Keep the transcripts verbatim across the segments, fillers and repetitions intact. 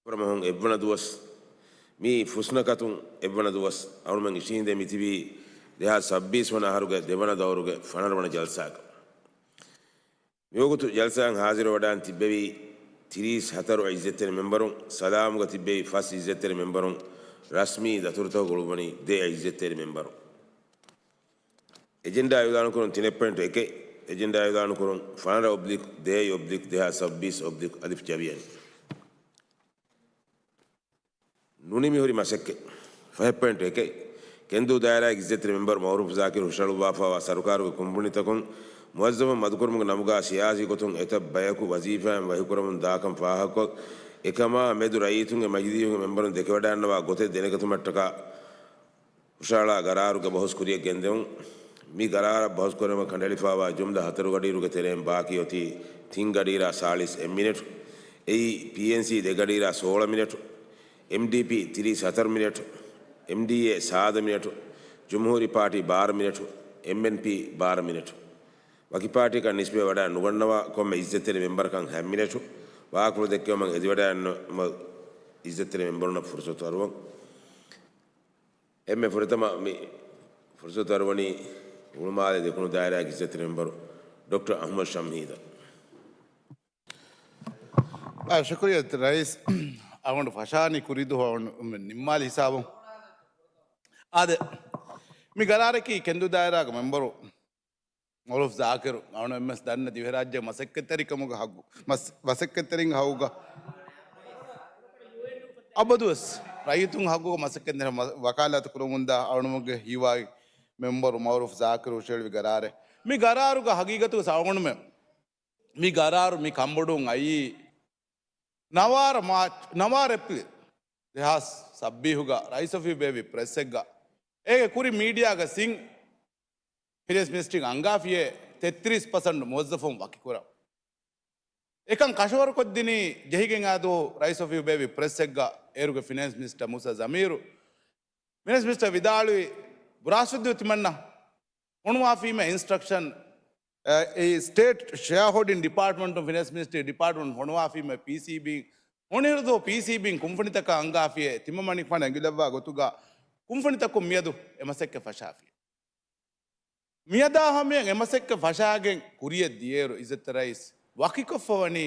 ކުރަމަހުން އެއްވަނަ ދުވަސް، މި ފުސްނަކަތުން އެއްވަނަ ދުވަސް އަޅުމެން އިށީނދެ މިތިބީ ދެހާސް ސައްބީސް ވަނަ އަހަރުގެ ދެވަނަ ދައުރުގެ ފަނަރަ ވަނަ ޖަލްސާގަ. މިވަގުތު ޖަލްސާއަށް ހާޒިރު ވަޑާން ތިއްބެވީ ތިރީސް ހަތަރު އިއްޒަތްތެރި މެމްބަރުން، ސަލާމުގަ ތިއްބެވި ފަސް އިއްޒަތްތެރި މެމްބަރުން، ރަސްމީ ދަތުރުތަކުގަ އުޅުއްވަނީ ދެ އިއްޒަތްތެރި މެމްބަރުން. އެޖެންޑާ އިއުލާނުކުރުން ތިނެއް ޕޮއިންޓު އެކެއް، އެޖެންޑާ އިއުލާނުކުރުން ފަނަރަ އޮބްލިކް ދޭއް އޮބްލިކް ދެހާސް ސައްބީސް އޮބްލިކް އަލިފް ޖަވިއަނި. ނުނިމިހުރި މަސައްކަތް. ފަހެއް ޕޮއިންޓު އެކެއް، ކެންދޫ ދާއިރާގެ އިއްޒަތްތެރި މެމްބަރު މައުރޫފް ޒާކިރު ހުށަހަޅުއްވާފައިވާ ސަރުކާރުގެ ކުންފުނިތަކުން މުވައްޒަފުން މަދުކުރުމުގެ ނަމުގަ ސިޔާސީ ގޮތުން އެތައް ބަޔަކު ވަޒީފާއިން ވަކިކުރަމުން ދާކަން ފާހަގަކޮށް، އެކަމާ މެދު ރައްޔިތުންގެ މަޖިލީހުގެ މެމްބަރުން ދެކެވަޑައިންނަވާ ގޮތެއް ދެނެގަތުމަށްޓަކާ ހުށަހަޅާ ގަރާރުގެ ބަހުސް ކުރިއަށް ގެންދެވުން. މި ގަރާރަށް ބަހުސް ކުރުމަށް ކަނޑައެޅިފައިވާ ޖުމްލަ ހަތަރު ގަޑިއިރުގެ ތެރެއިން ބާކީ އޮތީ ތިން ގަޑިއިރާ ސާޅީސް އެއް މިނެޓު. އެއީ ޕީއެންސީ ދެ ގަޑިއިރާ ސޯޅަ މިނެޓު، އެމްޑީޕީ ތިރީސް ހަތަރު މިނެޓު، އެމްޑީއޭ ސާދަ މިނެޓު، ޖުމްހޫރީ ޕާޓީ ބާރަ މިނެޓު، އެމްއެންޕީ ބާރަ މިނެޓު. ވަކި ޕާޓީއަކަށް ނިސްބަތް ވަޑާ ނުގަންނަވާ ކޮންމެ އިއްޒަތްތެރި މެމްބަރަކަށް ހަތް މިނެޓު. ވާހަކަފުޅު ދެއްކެވުމަށް އެދިވަޑައިންނަ އިއްޒަތްތެރި މެމްބަރުންނަށް ފުރުސަތު އަރުވަން. އެންމެ ފުރަތަމަ މި ފުރުސަތު އަރުވަނީ ހުޅުމާލެ ދެކުނު ދާއިރާގެ އިއްޒަތްތެރި މެމްބަރު ޑޮކްޓަރ އަޙްމަދު ޝަމްހީދަށް. އާ، ޝުކުރިއްޔާ ރައީސް، އަޅުގަނޑު ފަށާނީ ކުރީ ދުވަހު ނިންމާލި ހިސާބުން. އާދެ، މި ގަރާރަކީ ކެންދޫ ދާއިރާގެ މެމްބަރު މައުރޫފް ޒާކިރު، އަޅުގަނޑު އެންމެސް ދަންނަ ދިވެހިރާއްޖޭގެ މަސައްކަތްތެރިކަމުގެ ހައްގު، މަސް-، މަސައްކަތްތެރިންގެ ހައްގުގަ އަބަދުވެސް ރައްޔިތުންގެ ހައްގުގަ މަސައްކަތް ވަކާލާތު ކުރަމުންދާ އަޅުގަނޑުމެންގެ ހީވާގި މެމްބަރު މައުރޫފް ޒާކިރު ހުށަހެޅިވި ގަރާރެއް. މި ގަރާރުގަ ހަގީގަތުގަ އަޅުގަނޑުމެން މި ގަރާރު މި ކަންބޮޑުވުން އައީ ނަވާރަ މާޗް، ނަވާރަ އޭޕްރީލް ދެހާސް ސައްބީހުގަ ރައީސް އޮފީހު ބޭއްވި ޕްރެސްއެއްގަ އޭގެ ކުރިން މީޑިއާގަ ސިން ފިނޭންސް މިނިސްޓްރީން އަންގާފިޔޭ ތެއްތިރީސް ޕަސެންޓް މުވައްޒަފުން ވަކިކުރަން. އެކަން ކަށަވަރުކޮށްދިނީ ޖެހިގެން އާދު ރައީސް އޮފީހު ބޭއްވި ޕްރެސްއެއްގަ އޭރުގެ ފިނޭންސް މިނިސްޓަރ މޫސާ ޒަމީރު. ފިނޭންސް މިނިސްޓަރ ވިދާޅުވި ރާސްވެއްދު ތިމަންނަ ފޮނުވާފީމެ އިންސްޓްރަކްޝަން، އެ، އެ ސްޓޭޓް ޝެއާހޯލްޑިން ޑިޕާޓްމަންޓުން ފިނޭންސް މިނިސްޓްރީ ޑިޕާޓްމަންޓް ފޮނުވާފީމެ ޕީސީބީން ހޮނިހިރު ދުވަހު ޕީސީބީން ކުންފުނިތަކަށް އަންގާފިޔޭ ތިމަމަނިކުފާނު އެނގިލައްވާ ގޮތުގަ ކުންފުނިތަކުން މިއަދު އެ މަސައްކަތް ފަށާފި. މިއަދާ ހަމަޔަށް އެ މަސައްކަތް ފަށާގެން ކުރިޔަށް ދިޔައިރު އިއްޒަތްތެރި ރައީސް ވަކިކޮށްފަ ވަނީ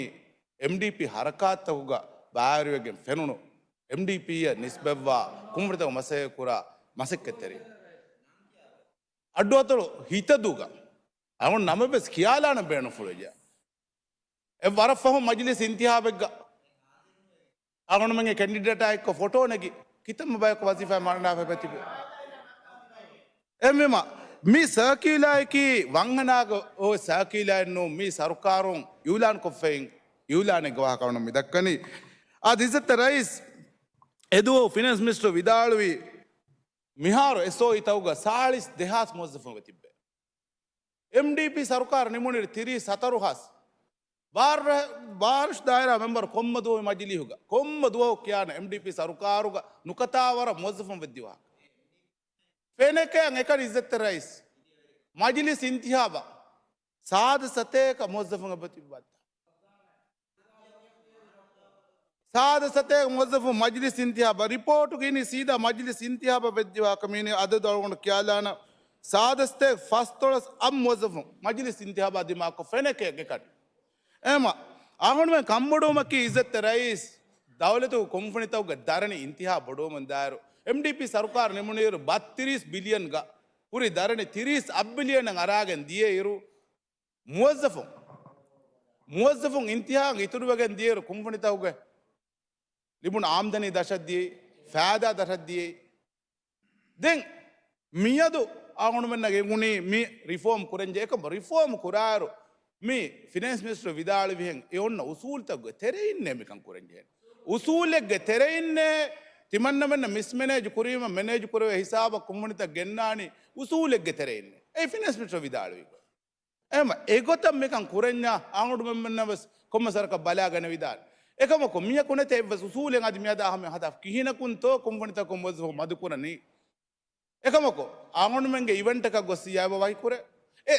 އެމްޑީޕީ ހަރަކާތްތަކުގަ ބައިވެރިވެގެން ފެނުނު އެމްޑީޕީއަށް ނިސްބަތްވާ ކުންފުނިތަކުން މަސައްކަތް ކުރާ މަސައްކަތްތެރިން. އައްޑުއަތޮޅު ހިތަދޫގަ އަޅުގަނޑު ނަމެއްވެސް ކިޔާލާނަން ބޭނުންފުޅުވެއްޖެ. އެ ވަރަށް ފަހު މަޖިލިސް އިންތިހާބެއްގަ އަޅުގަނޑުމެންގެ ކެންޑިޑޭޓާ އެއްކޮށް ފޮޓޯ ނެގި ކިތަންމެ ބަޔަކު ވަޒީފާ މަންނާފަ ތިބި. އެހެންވީމަ، މި ސަރކިއުލާއަކީ ވަންހަނާގަ އޮތް ސަރކިއުލާއެއް ނޫން، މީ ސަރުކާރުން އިއުލާންކޮށްފައި އިއުލާނެއްގެ ވާހަކަ އަޅުގަނޑު މި ދައްކަނީ. އާދެ، އިއްޒަތްތެރި ރައީސް އެދުވަހު ފިނޭންސް މިނިސްޓަރު ވިދާޅުވީ، މިހާރު އެސްއޯއީތަކުގަ ސާޅީސް ދެހާސް މުވައްޒަފުން ތިއްބެވި. އެމްޑީޕީ ސަރުކާރު ނިމުނުއިރު ތިރީސް ހަތަރު ހާސް ބާރަ-، ބާރަށު ދާއިރާ މެމްބަރު ކޮންމެ ދުވަހު މަޖިލީހުގަ، ކޮންމެ ދުވަހު ކިޔާނެ އެމްޑީޕީ ސަރުކާރުގަ ނުކަތާ ވަރަށް މުވައްޒަފުން ވެއްދި ވާހަކަ. ފެނެކެއަށް އެކަނި އިއްޒަތްތެރި ރައީސް މަޖިލިސް އިންތިހާބަށް ސާދަ ސަތޭކަ މުވައްޒަފުން އެބަތިބި ބައްދާ. ސާދަ ސަތޭކަ މުވައްޒަފުން މަޖިލިސް އިންތިހާބަށް ރިޕޯޓުގައި ސީދާ މަޖިލިސް އިންތިހާބަށް ވެއްދި ވާހަކަ މީނީ އަދަދު އަޅުގަނޑު ކިޔާލާނަން. ސާދަ ސަތޭކަ ފަސްދޮޅަސް އަށް މުވައްޒަފުން މަޖިލިސް އިންތިހާބާ ދިމާކޮށް ފެނެކެއަށް އެކަނި. އެހެންވީމަ، އަޅުގަނޑުމެން ކަންބޮޑުވުމަކީ އިއްޒަތްތެރި ރައީސް ދައުލަތުގެ ކުންފުނިތަކުގެ ދަރަނި އިންތިހާ ބޮޑުވަމުން ދާއިރު، އެމްޑީޕީ ސަރުކާރު ނިމުނުއިރު ބައްތިރީސް ބިލިއަންގަ ހުރި ދަރަނި ތިރީސް އަށް ބިލިއަނަށް އަރާގެން ދިޔައިރު، މުވައްޒަފުން، މުވައްޒަފުން އިންތިހާއަށް އިތުރުވެގެން ދިޔައިރު ކުންފުނިތަކުގެ ލިބުނު އާމްދަނީ ދަށަށް ދިޔައީ، ފައިދާ ދަށަށް ދިޔައީ. ދެން މިއަދު އަޅުގަނޑުމެންނަށް އެނގުނީ މި ރިފޯމް ކުރަންޖެހޭ. އެކަމަކު ރިފޯމް ކުރާއިރު މި ފިނޭންސް މިނިސްޓަރު ވިދާޅުވިހެން އެ އޮންނަ އުސޫލުތަކުގެ ތެރެއިންނޭ މިކަން ކުރަންޖެހޭނެ. އުސޫލެއްގެ ތެރެއިންނޭ ތިމަންނަމެންނަށް މިސްމެނޭޖް ކުރީމަ މެނޭޖް ކުރެވޭ ހިސާބަށް ކުންފުނިތައް ގެންނާނީ އުސޫލެއްގެ ތެރެއިންނޭ. އެއީ ފިނޭންސް މިނިސްޓަރު ވިދާޅުވި. އެހެންވީމަ، އެގޮތަށް މިކަން ކުރަންޏާ އަޅުގަނޑުމެންނަށް ވެސް ކޮންމެ ސަރަކަށް ބަލާގަނެވިދާނެ. އެކަމަކު މިޔަކު ނެތޭ އެއްވެސް އުސޫލެއް އަދި މިއަދާ ހަމަ ހަދާ ކިހިނަކުންތޯ ކުންފުނިތަކުން މުވައްޒަފުން މަދުކުރަނީ. އެކަމަކު އަޅުގަނޑުމެންގެ އިވެންޓަކަށް ގޮއްސިއްޔާ އެބަ ވަކިކުރޭ. އެ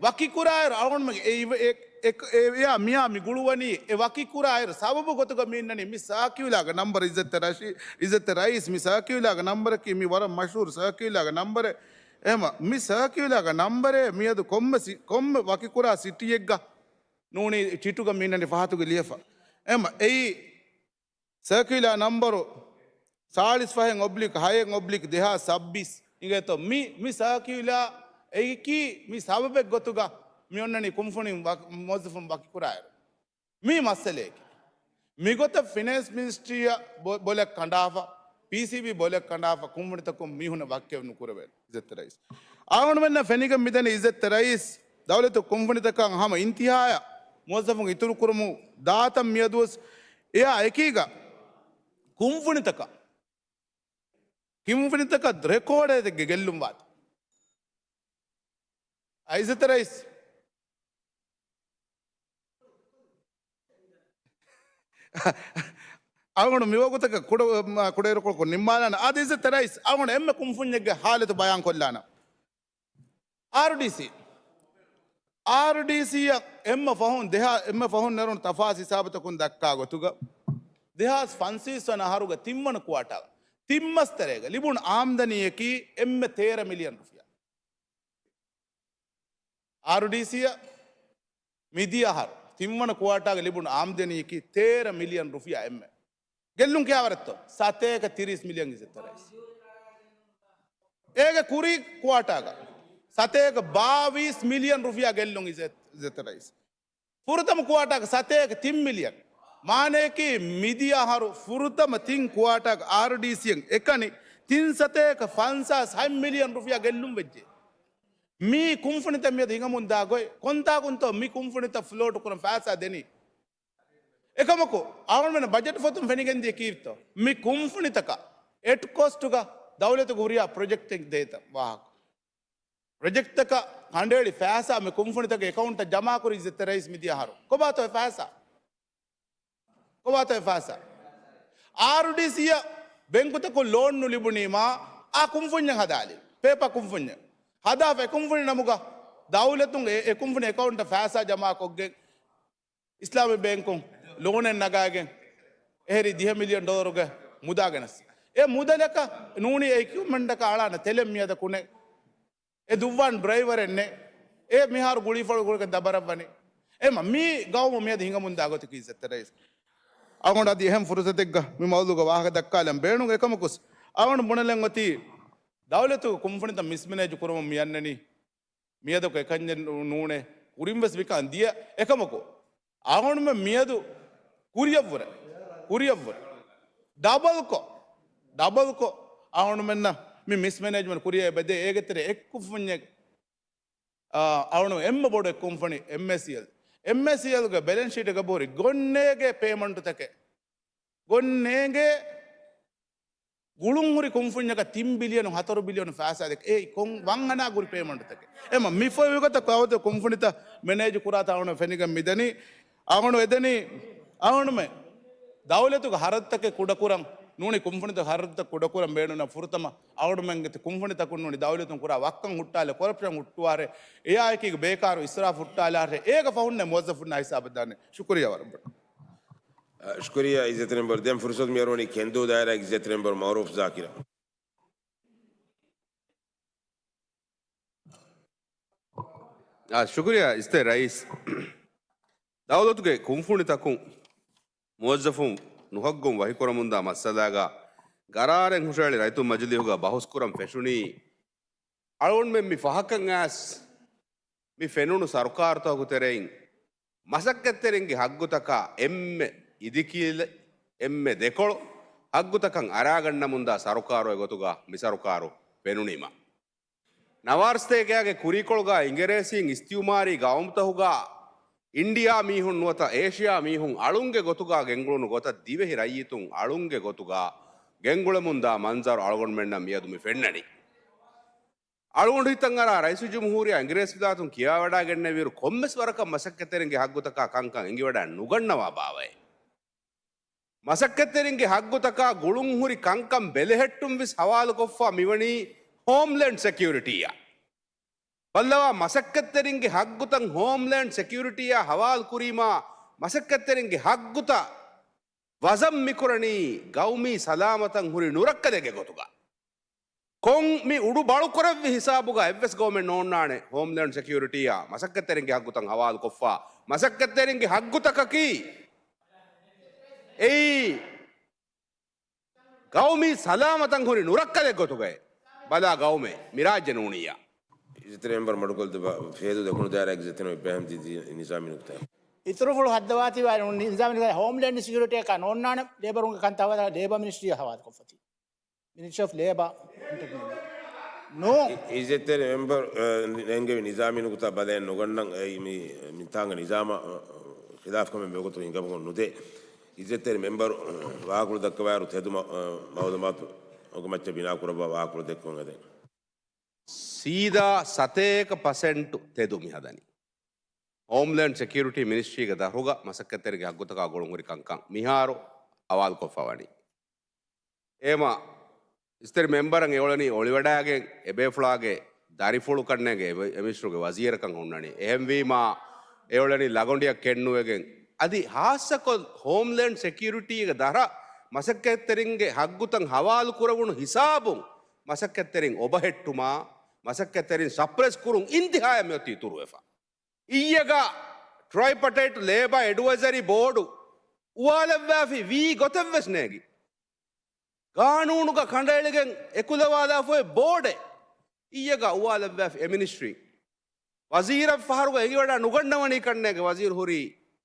ވަކިކުރާއިރު އަޅުގަނޑުމެންގެ އެ އިވެ-، އެ އެ، އެ، އެޔާ މިޔާ މި ގުޅުވަނީ އެ ވަކި ކުރާއިރު ސަބަބު ގޮތުގަ މި އިންނަނީ މި ސާކިއުލާގެ ނަންބަރު. އިއްޒަތްތެރި ރައީސް، އިއްޒަތްތެރި ރައީސް މި ސާކިއުލާގެ ނަންބަރަކީ މި ވަރަށް މަޝްހޫރު ސާކިއުލާގެ ނަންބަރެއް. އެހެމަ މި ސާކިއުލާގެ ނަންބަރެއް މިއަދު ކޮންމެ ސި-، ކޮންމެ ވަކި ކުރާ ސިޓީއެއްގަ ނޫނީ ޗިޓުގަ މި އިންނަނީ ފަހަތުގެ ލިޔެފަ. އެހެމަ އެއީ ސާކިއުލާ ނަންބަރު ސާޅީސް ފަހެއް އޮބްލިކް ހައެއް އޮބްލިކް ދެހާސް ސައްބީސް އިނގޭތޯ. މި، މި ސާކިއުލާ އެއީކީ މި ސަބަބެއް ގޮތުގަ މި އޮންނަނީ ކުންފުނިން ވަ-، މުވައްޒަފުން ވަކިކުރާއިރު. މީ މައްސަލައެކޭ. މިގޮތަށް ފިނޭންސް މިނިސްޓްރީއަށް ބޮ-، ބޮލެއް ކަނޑާފަ، ޕީސީބީ ބޮލެއް ކަނޑާފަ، ކުންފުނިތަކުން މީހުންނަށް ވަކިވެ ނުކުރެވޭނެ އިއްޒަތްތެރި ރައީސް. އަޅުގަނޑުމެންނަށް ފެނިގެން މިދަނީ އިއްޒަތްތެރި ރައީސް ދައުލަތު ކުންފުނިތަކަށް ހަމަ އިންތިހާޔަށް މުވައްޒަފުން އިތުރުކުރުމު ދާތަން މިއަދުވެސް އެއާ އެކީގަ ކުންފުނިތަކަށް، ކުންފުނިތަކަށް ރެކޯޑެއްގެ ގެއްލުން ވާތަން. އިއްޒަތްތެރި ރައީސް. އަޅުގަނޑު މިވަގުތަކަށް ކުޑަ-، މާ، ކުޑައިރުކޮޅަކު ނިންމާލާނަން. އާދެ، އިއްޒަތްތެރި ރައީސް، އަޅުގަނޑު އެންމެ ކުންފުންޏެއްގެ ހާލަތު ބަޔާންކޮށްލާނަން. އާރްޑީސީ. އާރްޑީސީއަށް އެންމެ ފަހުން ދެހާ-، އެންމެ ފަހުން ނެރުނު ތަފާސް ހިސާބުތަކުން ދައްކާ ގޮތުގަ، ދެހާސް ފަންސަވީސް ވަނަ އަހަރުގެ ތިންވަނަ ކުއާޓާގަ ތިން މަސް ތެރޭގަ ލިބުނު އާމްދަނީއަކީ އެންމެ ތޭރަ މިލިއަން ރުފިޔާ. އާރްޑީސީއަށް މިދިޔަ އަހަރު ތިންވަނަ ކުއާޓާގަ ލިބުނު އާމްދަނީއަކީ ތޭރަ މިލިއަން ރުފިޔާ އެންމެ. ގެއްލުން ކިހާވަރެއްތޯ؟ ސަތޭކަ ތިރީސް މިލިއަން އިއްޒަތްތެރި ރައީސް. އޭގެ ކުރީ ކުއާޓާގަ ސަތޭކަ ބާވީސް މިލިއަން ރުފިޔާ ގެއްލުން އިއްޒަތް-، އިއްޒަތްތެރި ރައީސް. ފުރަތަމަ ކުއާޓާގަ ސަތޭކަ ތިން މިލިއަން. މާނަޔަކީ މިދިޔަ އަހަރު ފުރަތަމަ ތިން ކުއާޓާގަ އާރްޑީސީއަށް އެކަނި ތިން ސަތޭކަ ފަންސާސް ހަތް މިލިއަން ރުފިޔާ ގެއްލުން ވެއްޖެ. މި ކުންފުނިތައް މިއަދު ހިނގަމުން ދާ ގޮތް ކޮންތާކުންތޯ މި ކުންފުނިތައް ފްލޯޓު ކުރަން ފައިސާ ދެނީ؟ އެކަމަކު، އަޅުގަނޑުމެން ބަޖެޓް ފޮތުން ފެނިގެންދިޔަ ކީއްތޯ؟ މި ކުންފުނިތަކަށް އެޓް ކޮސްޓުގަ ދައުލަތުގެ ހުރިހާ ޕްރޮޖެކްޓެއް ދޭތަ ވާހަކަ. ޕްރޮޖެކްޓްތަކަށް ކަނޑައެޅި ފައިސާ މި ކުންފުނިތަކުގެ އެކައުންޓަށް ޖަމާކުރި އިއްޒަތްތެރި ރައީސް މިދިޔަ އަހަރު. ކޮބާތޯ އެ ފައިސާ؟ ކޮބާތޯ އެ ފައިސާ؟ އާރްޑީސީއަށް ބެންކުތަކުން ލޯން ނުލިބުނީމާ އާ ކުންފުންޏެއް ހަދާލި. ޕޭޕާ ކުންފުންޏެއް. ހަދާފަ އެ ކުންފުނި ނަމުގަ ދައުލަތުން އެ، އެ ކުންފުނި އެކައުންޓަށް ފައިސާ ޖަމާކޮށްގެން އިސްލާމީ ބޭންކުން ލޯނެއް ނަގާގެން އެހެރީ ދިހަ މިލިއަން ޑޮލަރުގެ މުދާ ގެނެސް. އެ މުދަލަކަށް ނޫނީ އެ އިކްއިޕްމަންޓަކަށް އަޅާނެ ތެލެއް މިއަދަކު ނެތް. އެ ދުއްވާން ޑްރައިވަރެއް ނެތް. އެ މިހާރު ގުޅީފަޅު ގުޅިގެން ދަބަރަށްވަނީ. އެމަ މި ގައުމު މިއަދު ހިނގަމުންދާ ގޮތަކީ އިއްޒަތްތެރި ރައީސް. އަޅުގަނޑު އަދި އެހެން ފުރުސަތެއްގަ މި މައުޟޫގަ ވާހަކަ ދައްކާލަން ބޭނުން. އެކަމަކުސް އަޅުގަނޑު ބުނެލަން އޮތީ ދައުލަތުގެ ކުންފުނިތައް މިސްމެނޭޖު ކުރަމުން މި އަންނަނީ. މިއަދަކު އެކަންޏެއް ނޫ-، ނޫނޭ. ކުރިން ވެސް މިކަން ދިޔަ އެކަމަކު، އަޅުގަނޑުމެން މިއަދު ކުރިއަށްވުރެ، ކުރިއަށްވުރެ. ޑަބަލްކޮށް، ޑަބަލްކޮށް އަޅުގަނޑުމެންނަށް މި މިސްމެނޭޖްމަންޓް ކުރިއަށް އެބަދޭ. އޭގެ ތެރޭ އެއްކުންފުންޏެއް، އާ، އަޅުގަނޑު އެންމެ ބޮޑު އެއްކުންފުނި އެމްއޭސީއެލް. އެމްއޭސީއެލްގެ ބެލެންސް ޝީޓެއްގަ ބުރި ގޮންނޭގެ ޕޭމަންޓުތަކެއް. ގޮންނޭގެ ގުޅުންހުރި ކުންފުންޏަކަށް ތިން ބިލިއަނު ހަތަރު ބިލިއަނު ފައިސާ ދެކެ. އޭ ކޮން ވަންހަނާ ގުރި ޕޭމަންޓުތަކެއް. އެމަ މި ފޮތް ވިގޮތަށް ކައުދެ ކުންފުނިތައް މެނޭޖު ކުރާތާ އަޅުގަނޑު ފެނިގެން މިދަނީ. އަޅުގަނޑު އެދެނީ އަޅުގަނޑުމެ ދައުލަތުގެ ހަރަދުތަކެއް ކުޑަކުރަން ނޫނީ ކުންފުނިތައް ހަރަދުތައް ކުޑަކުރަން ބޭނުން ފުރަތަމަ އަޅުގަނޑުމެންގެ ކުންފުނިތަކުން ނޫނީ ދައުލަތުން ކުރާ ވައްކަން ހުއްޓާލެ، ކޮރަޕްޝަން ހުއްޓުވާރެ، އެއާއެކީގެ ބޭކާރު އިސްރާފް ހުއްޓާލާށެ، އޭގެ ފަހުންނެ މުވައްޒަފުންނާ ހިސާބަށް ދާނެ. ޝުކުރިއްޔާ ވަރަށް ބޮޑަށް. އަ، ޝުކުރިއްޔާ އިއްޒަތްތެރި މެމްބަރު. ދެން ފުރުސަތު މިއަރުވަނީ ކެންދޫ ދާއިރާގެ އިއްޒަތްތެރި މެމްބަރު މައުރޫފް ޒާކިރަށް. އާ، ޝުކުރިއްޔާ އިއްޒަތްތެރި ރައީސް. ދައުލަތުގެ ކުންފުނިތަކުން މުވައްޒަފުން ނުހައްގުން ވަކިކުރަމުންދާ މައްސަލާގަ ގަރާރެއް ހުށައެޅި ރައްޔިތުން މަޖިލީހުގަ ބަހުސްކުރަން ފެށުނީ، އަޅުގަނޑުމެން މި ފަހަކަށް އައިސް މި ފެނުނު ސަރުކާރުތަކުގެ ތެރެއިން މަސައްކަތްތެރިންގެ ހައްގުތަކާ އެންމެ އިދިކީލެއް، އެންމެ ދެކޮޅު ހައްގުތަކަށް އަރާގަންނަމުންދާ ސަރުކާރުގެ ގޮތުގަ މި ސަރުކާރު ފެނުނީމަ. ނަވާރަސަތޭކައިގެ ކުރީކޮޅުގަ އިނގިރޭސީން އިސްތިއުމާރީ ގައުމުތަކުގަ އިންޑިއާ މީހުން ނުވަތަ އޭޝިއާ މީހުން އަޅުންގެ ގޮތުގަ ގެންގުޅުނު ގޮތަށް ދިވެހި ރައްޔިތުން އަޅުންގެ ގޮތުގަ ގެންގުޅެމުންދާ މަންޒަރު އަޅުގަނޑުމެންނަށް މިއަދު މި ފެންނަނީ. އަޅުގަނޑު ހިތަށް އަރާ ރައީސުލްޖުމްހޫރިއްޔާ އިނގިރޭސިވިލާތުން ކިޔާވަޑައިގެންނެވިއިރު ކޮންމެސް ވަރަކަށް މަސައްކަތްތެރިންގެ ހައްގުތަކާ ކަންކަން އެނގިވަޑައެއް ނުގަންނަވާ ބާވައޭ. މަސައްކަތްތެރިންގެ ހައްގުތަކާ ގުޅުންހުރި ކަންކަން ބެލެހެއްޓުން ވެސް ހަވާލުކޮށްފަ މިވަނީ ހޯމްލޭންޑް ސެކިއުރިޓީއަށް. ބައްލަވާ، މަސައްކަތްތެރިންގެ ހައްގުތައް ހޯމްލޭންޑް ސެކިއުރިޓީއާ ހަވާލު ކުރީމާ، މަސައްކަތްތެރިންގެ ހައްގުތައް ވަޒަން މިކުރަނީ ގައުމީ ސަލާމަތަށް ހުރި ނުރައްކަލެއްގެ ގޮތުގަ. ކޮން މި އުޑު ބަޅުކުރެއްވި ހިސާބުގަ އެއްވެސް ގައުމެއް ނޯންނާނެ ހޯމްލޭންޑް ސެކިއުރިޓީއާ މަސައްކަތްތެރިންގެ ހައްގުތައް ހަވާލުކޮށްފަ، މަސައްކަތްތެރިންގެ ހައްގުތަކަކީ އެއީ ގައުމީ ސަލާމަތަށް ހުރި ނުރައްކަލެއް ގޮތުގައި ބަލާ ގައުމެއް މި ރާއްޖެ ނޫނިއްޔާ. އިއްޒަތްތެރި މެމްބަރު މަޑުކޮށްލަދެއްވާ ފޭދޫ ދެކުނު ދާއިރާގެ އިއްޒަތްތެރި އިބްރާހިމް ދީދީ ނިޒާމީ ނުކުތާ. އިތުރުފުޅު ހައްދަވާތީވާ ނިޒާމީ ނުކުތާ ހޯމްލޭންޑް ސެކިއުރިޓީއަކާ ނޯންނާނެ ލޭބަރުންގެ ކަންތައް ހަވާލު، ލޭބަރ މިނިސްޓްރީއަށް ހަވާލުކޮށްފަތީ. މިނިސްޓްރީ އޮފް ލޭބަ ނޫން. އި-، އިއްޒަތްތެރި މެމްބަރު، އަ، ނެންގެވި ނިޒާމީ ނުކުތާ ބަލައެއް ނުގަންނަން. އެއީ މި، މިތާނގެ ނިޒާމަށް، އަ، ޚިލާފްކަމެއް ވެގޮތުން ހިނގަމުން ނުދޭ. އިއްޒަތްތެރި މެމްބަރު، އަ، ވާހަކަފުޅު ދައްކަވާއިރު ތެދު މަ-، އަ، މައުލޫމާތު އޮގެ މައްޗަށް ބިނާކުރައްވާ ވާހަކަފުޅު ދެއްކުން އެދެން. ސީދާ ސަތޭކަ ޕަސެންޓު ތެދު މި ހަދަނީ. ހޯމްލޭންޑް ސެކިއުރިޓީ މިނިސްޓްރީގެ ދަށުގަ މަސައްކަތްތެރިންގެ ހައްގުތަކާ ގުޅުންހުރި ކަންކަން މިހާރު ހަވާލުކޮށްފަ ވަނީ. އޭމަ އިއްޒަތްތެރި މެމްބަރަށް އެއުޅެނީ އޮޅިވަޑައިގެން އެބޭފުޅާގެ ދަރިފުޅުކަންނޭނގެ އެ-، އެ މިނިސްޓްރުގެ ވަޒީރަކަށް ހުންނަނީ. އެހެންވީމާ އެއުޅެނީ ލަގޮނޑިއަށް ކެންނުވެގެން. އަދި ހާއްސަކޮށް ހޯމްލޭންޑް ސެކިއުރިޓީގެ ދަށަށް މަސައްކަތްތެރިންގެ ހައްގުތައް ހަވާލު ކުރެވުނު ހިސާބުން މަސައްކަތްތެރިން އޮބަހެއްޓުމާ، މަސައްކަތްތެރިން ސަޕްރެސް ކުރުން އިންތިހާޔަށް މިއޮތީ އިތުރުވެފަ. އިއްޔެގަ ޓްރައިޕަޓައިޓް ލޭބަ އެޑްވައިޒަރީ ބޯޑު އުވާލައްވާފި ވީ ގޮތެއްވެސް ނޭގި. ގާނޫނުގަ ކަނޑައެޅިގެން އެކުލަވާލާފަ އޮތް ބޯޑެއް އިއްޔެގަ އުވާލައްވާފި އެ މިނިސްޓްރީ. ވަޒީރަށް ފަހަރުގަ އެނގިވަޑާ ނުގަންނަވަނީ ކަންނޭގެ ވަޒީރު ހުރީ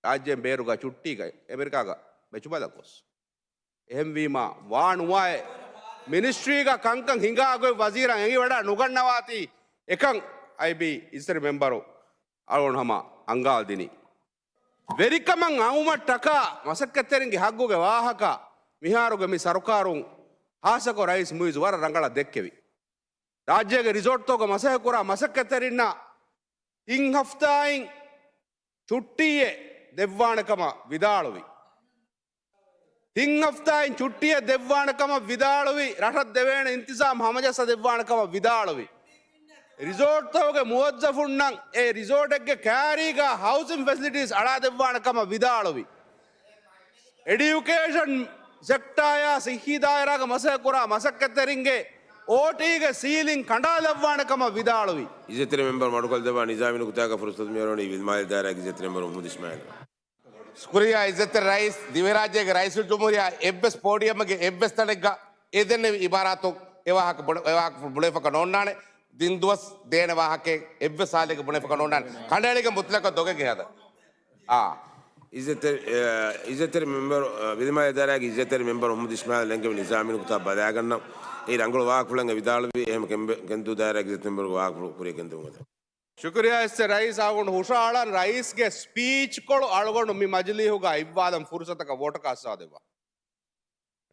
ރާއްޖޭން ބޭރުގަ ޗުއްޓީގައި އެމެރިކާގަ މެޗުބަލަން ގޮސް. އެހެންވީމާ ވާ ނުވާއެ މިނިސްޓްރީގަ ކަންކަން ހިނގާ ގޮތް ވަޒީރަށް އެނގިވަޑާ ނުގަންނަވާތީ އެކަން އައިބީ އިއްޒަތްތެރި މެމްބަރު އަޅުގަނޑު ހަމަ އަންގާލަދިނީ. ވެރިކަމަށް އައުމަށްޓަކާ މަސައްކަތްތެރިންގެ ހައްގުގެ ވާހަކަ މިހާރުގެ މި ސަރުކާރުން ހާއްސަކޮށް ރައީސް މުއިއްޒު ވަރަށް ރަނގަޅަށް ދެއްކެވި. ރާއްޖޭގެ ރިސޯޓްތަކުގަ މަސައްކަތްކުރާ މަސައްކަތްތެރިންނަށް ތިން ހަފްތާއިން ޗުއްޓީއެއް ދެއްވާނެ ކަމަށް ވިދާޅުވި. ތިން ހަފްތާއިން ޗުއްޓީއެއް ދެއްވާނެ ކަމަށް ވިދާޅުވި، ރަށަށް ދެވޭނެ އިންތިޒާމް ހަމަޖައްސަ ދެއްވާނެ ކަމަށް ވިދާޅުވި. ރިސޯޓްތަކުގެ މުވައްޒަފުންނަށް އެ ރިސޯޓެއްގެ ކާރީގަ ހައުސިން ފެސިލިޓީސް އަޅާ ދެއްވާނެ ކަމަށް ވިދާޅުވި. އެޑިއުކޭޝަން ސެކްޓާޔާ ސިއްހީ ދާއިރާގަ މަސައްކަތްކުރާ މަސައްކަތްތެރިންގެ އޯޓީގެ ސީލިން ކަނޑާލައްވާނެ ކަމަށް ވިދާޅުވި. އިއްޒަތްތެރި މެމްބަރު މަޑުކޮށްލަދެއްވާ ނިޒާމީ ނުކުތާގަ ފުރުސަތު މިއަރުވަނީ ވިލިމާލެ ދާއިރާގެ އިއްޒަތްތެރި މެމްބަރު މުހައްމަދު އިސްމާއިލް. ޝުކުރިއްޔާ އިއްޒަތްތެރި ރައީސް، ދިވެހިރާއްޖޭގެ ރައީސުލްޖުމްހޫރިއްޔާ އެއްވެސް ޕޯޑިއަމްގެ އެއްވެސް ތަނެއްގަ އެދެންނެވި އިބާރާތު އެ ވާހަކަ ބުނެ-، އެ ވާހަކަ ބުނެފަކަ ނޯންނާނެ. ދިން ދުވަސް ދޭނެ ވާހަކައެއް އެއްވެސް ހާލެއްގަ ބުނެފަކަ ނޯންނާނެ. ކަނޑައެޅިގެން މުތްލަޤަށް ދޮގެއް ހަދަން. އާ. އިއްޒަތްތެރި، އެ، އިއްޒަތްތެރި މެމްބަރު، އެ، ވިލިމާލެ ދާއިރާގެ އިއްޒަތްތެރި މެމްބަރު މުހައްމަދު އިސްމާއިލް ނެންގެވި ނިޒާމީ ނުކުތާ ބަލާގަންނަން. އެ ރަނގަޅު ވާހަކަފުޅެއް ވިދާޅުވި. އެހެން ކެނބެ-، ކެނދޫ ދާއިރާގެ އިއްޒަތްތެރި މެމްބަރުގެ ވާހަކަފުޅު ކުރިއަށް ގެންދެވުން. ޝުކުރިއްޔާ އިއްޒަތްތެރި ރައީސް. އަޅުގަނޑު ހުށައަޅަން ރައީސްގެ ސްޕީޗްކޮޅު އަޅުގަނޑު މި މަޖިލީހުގަ އިއްވާލަން ފުރުސަތަކަށް ވޯޓަކަށް އައްސަވާ ދެއްވާ.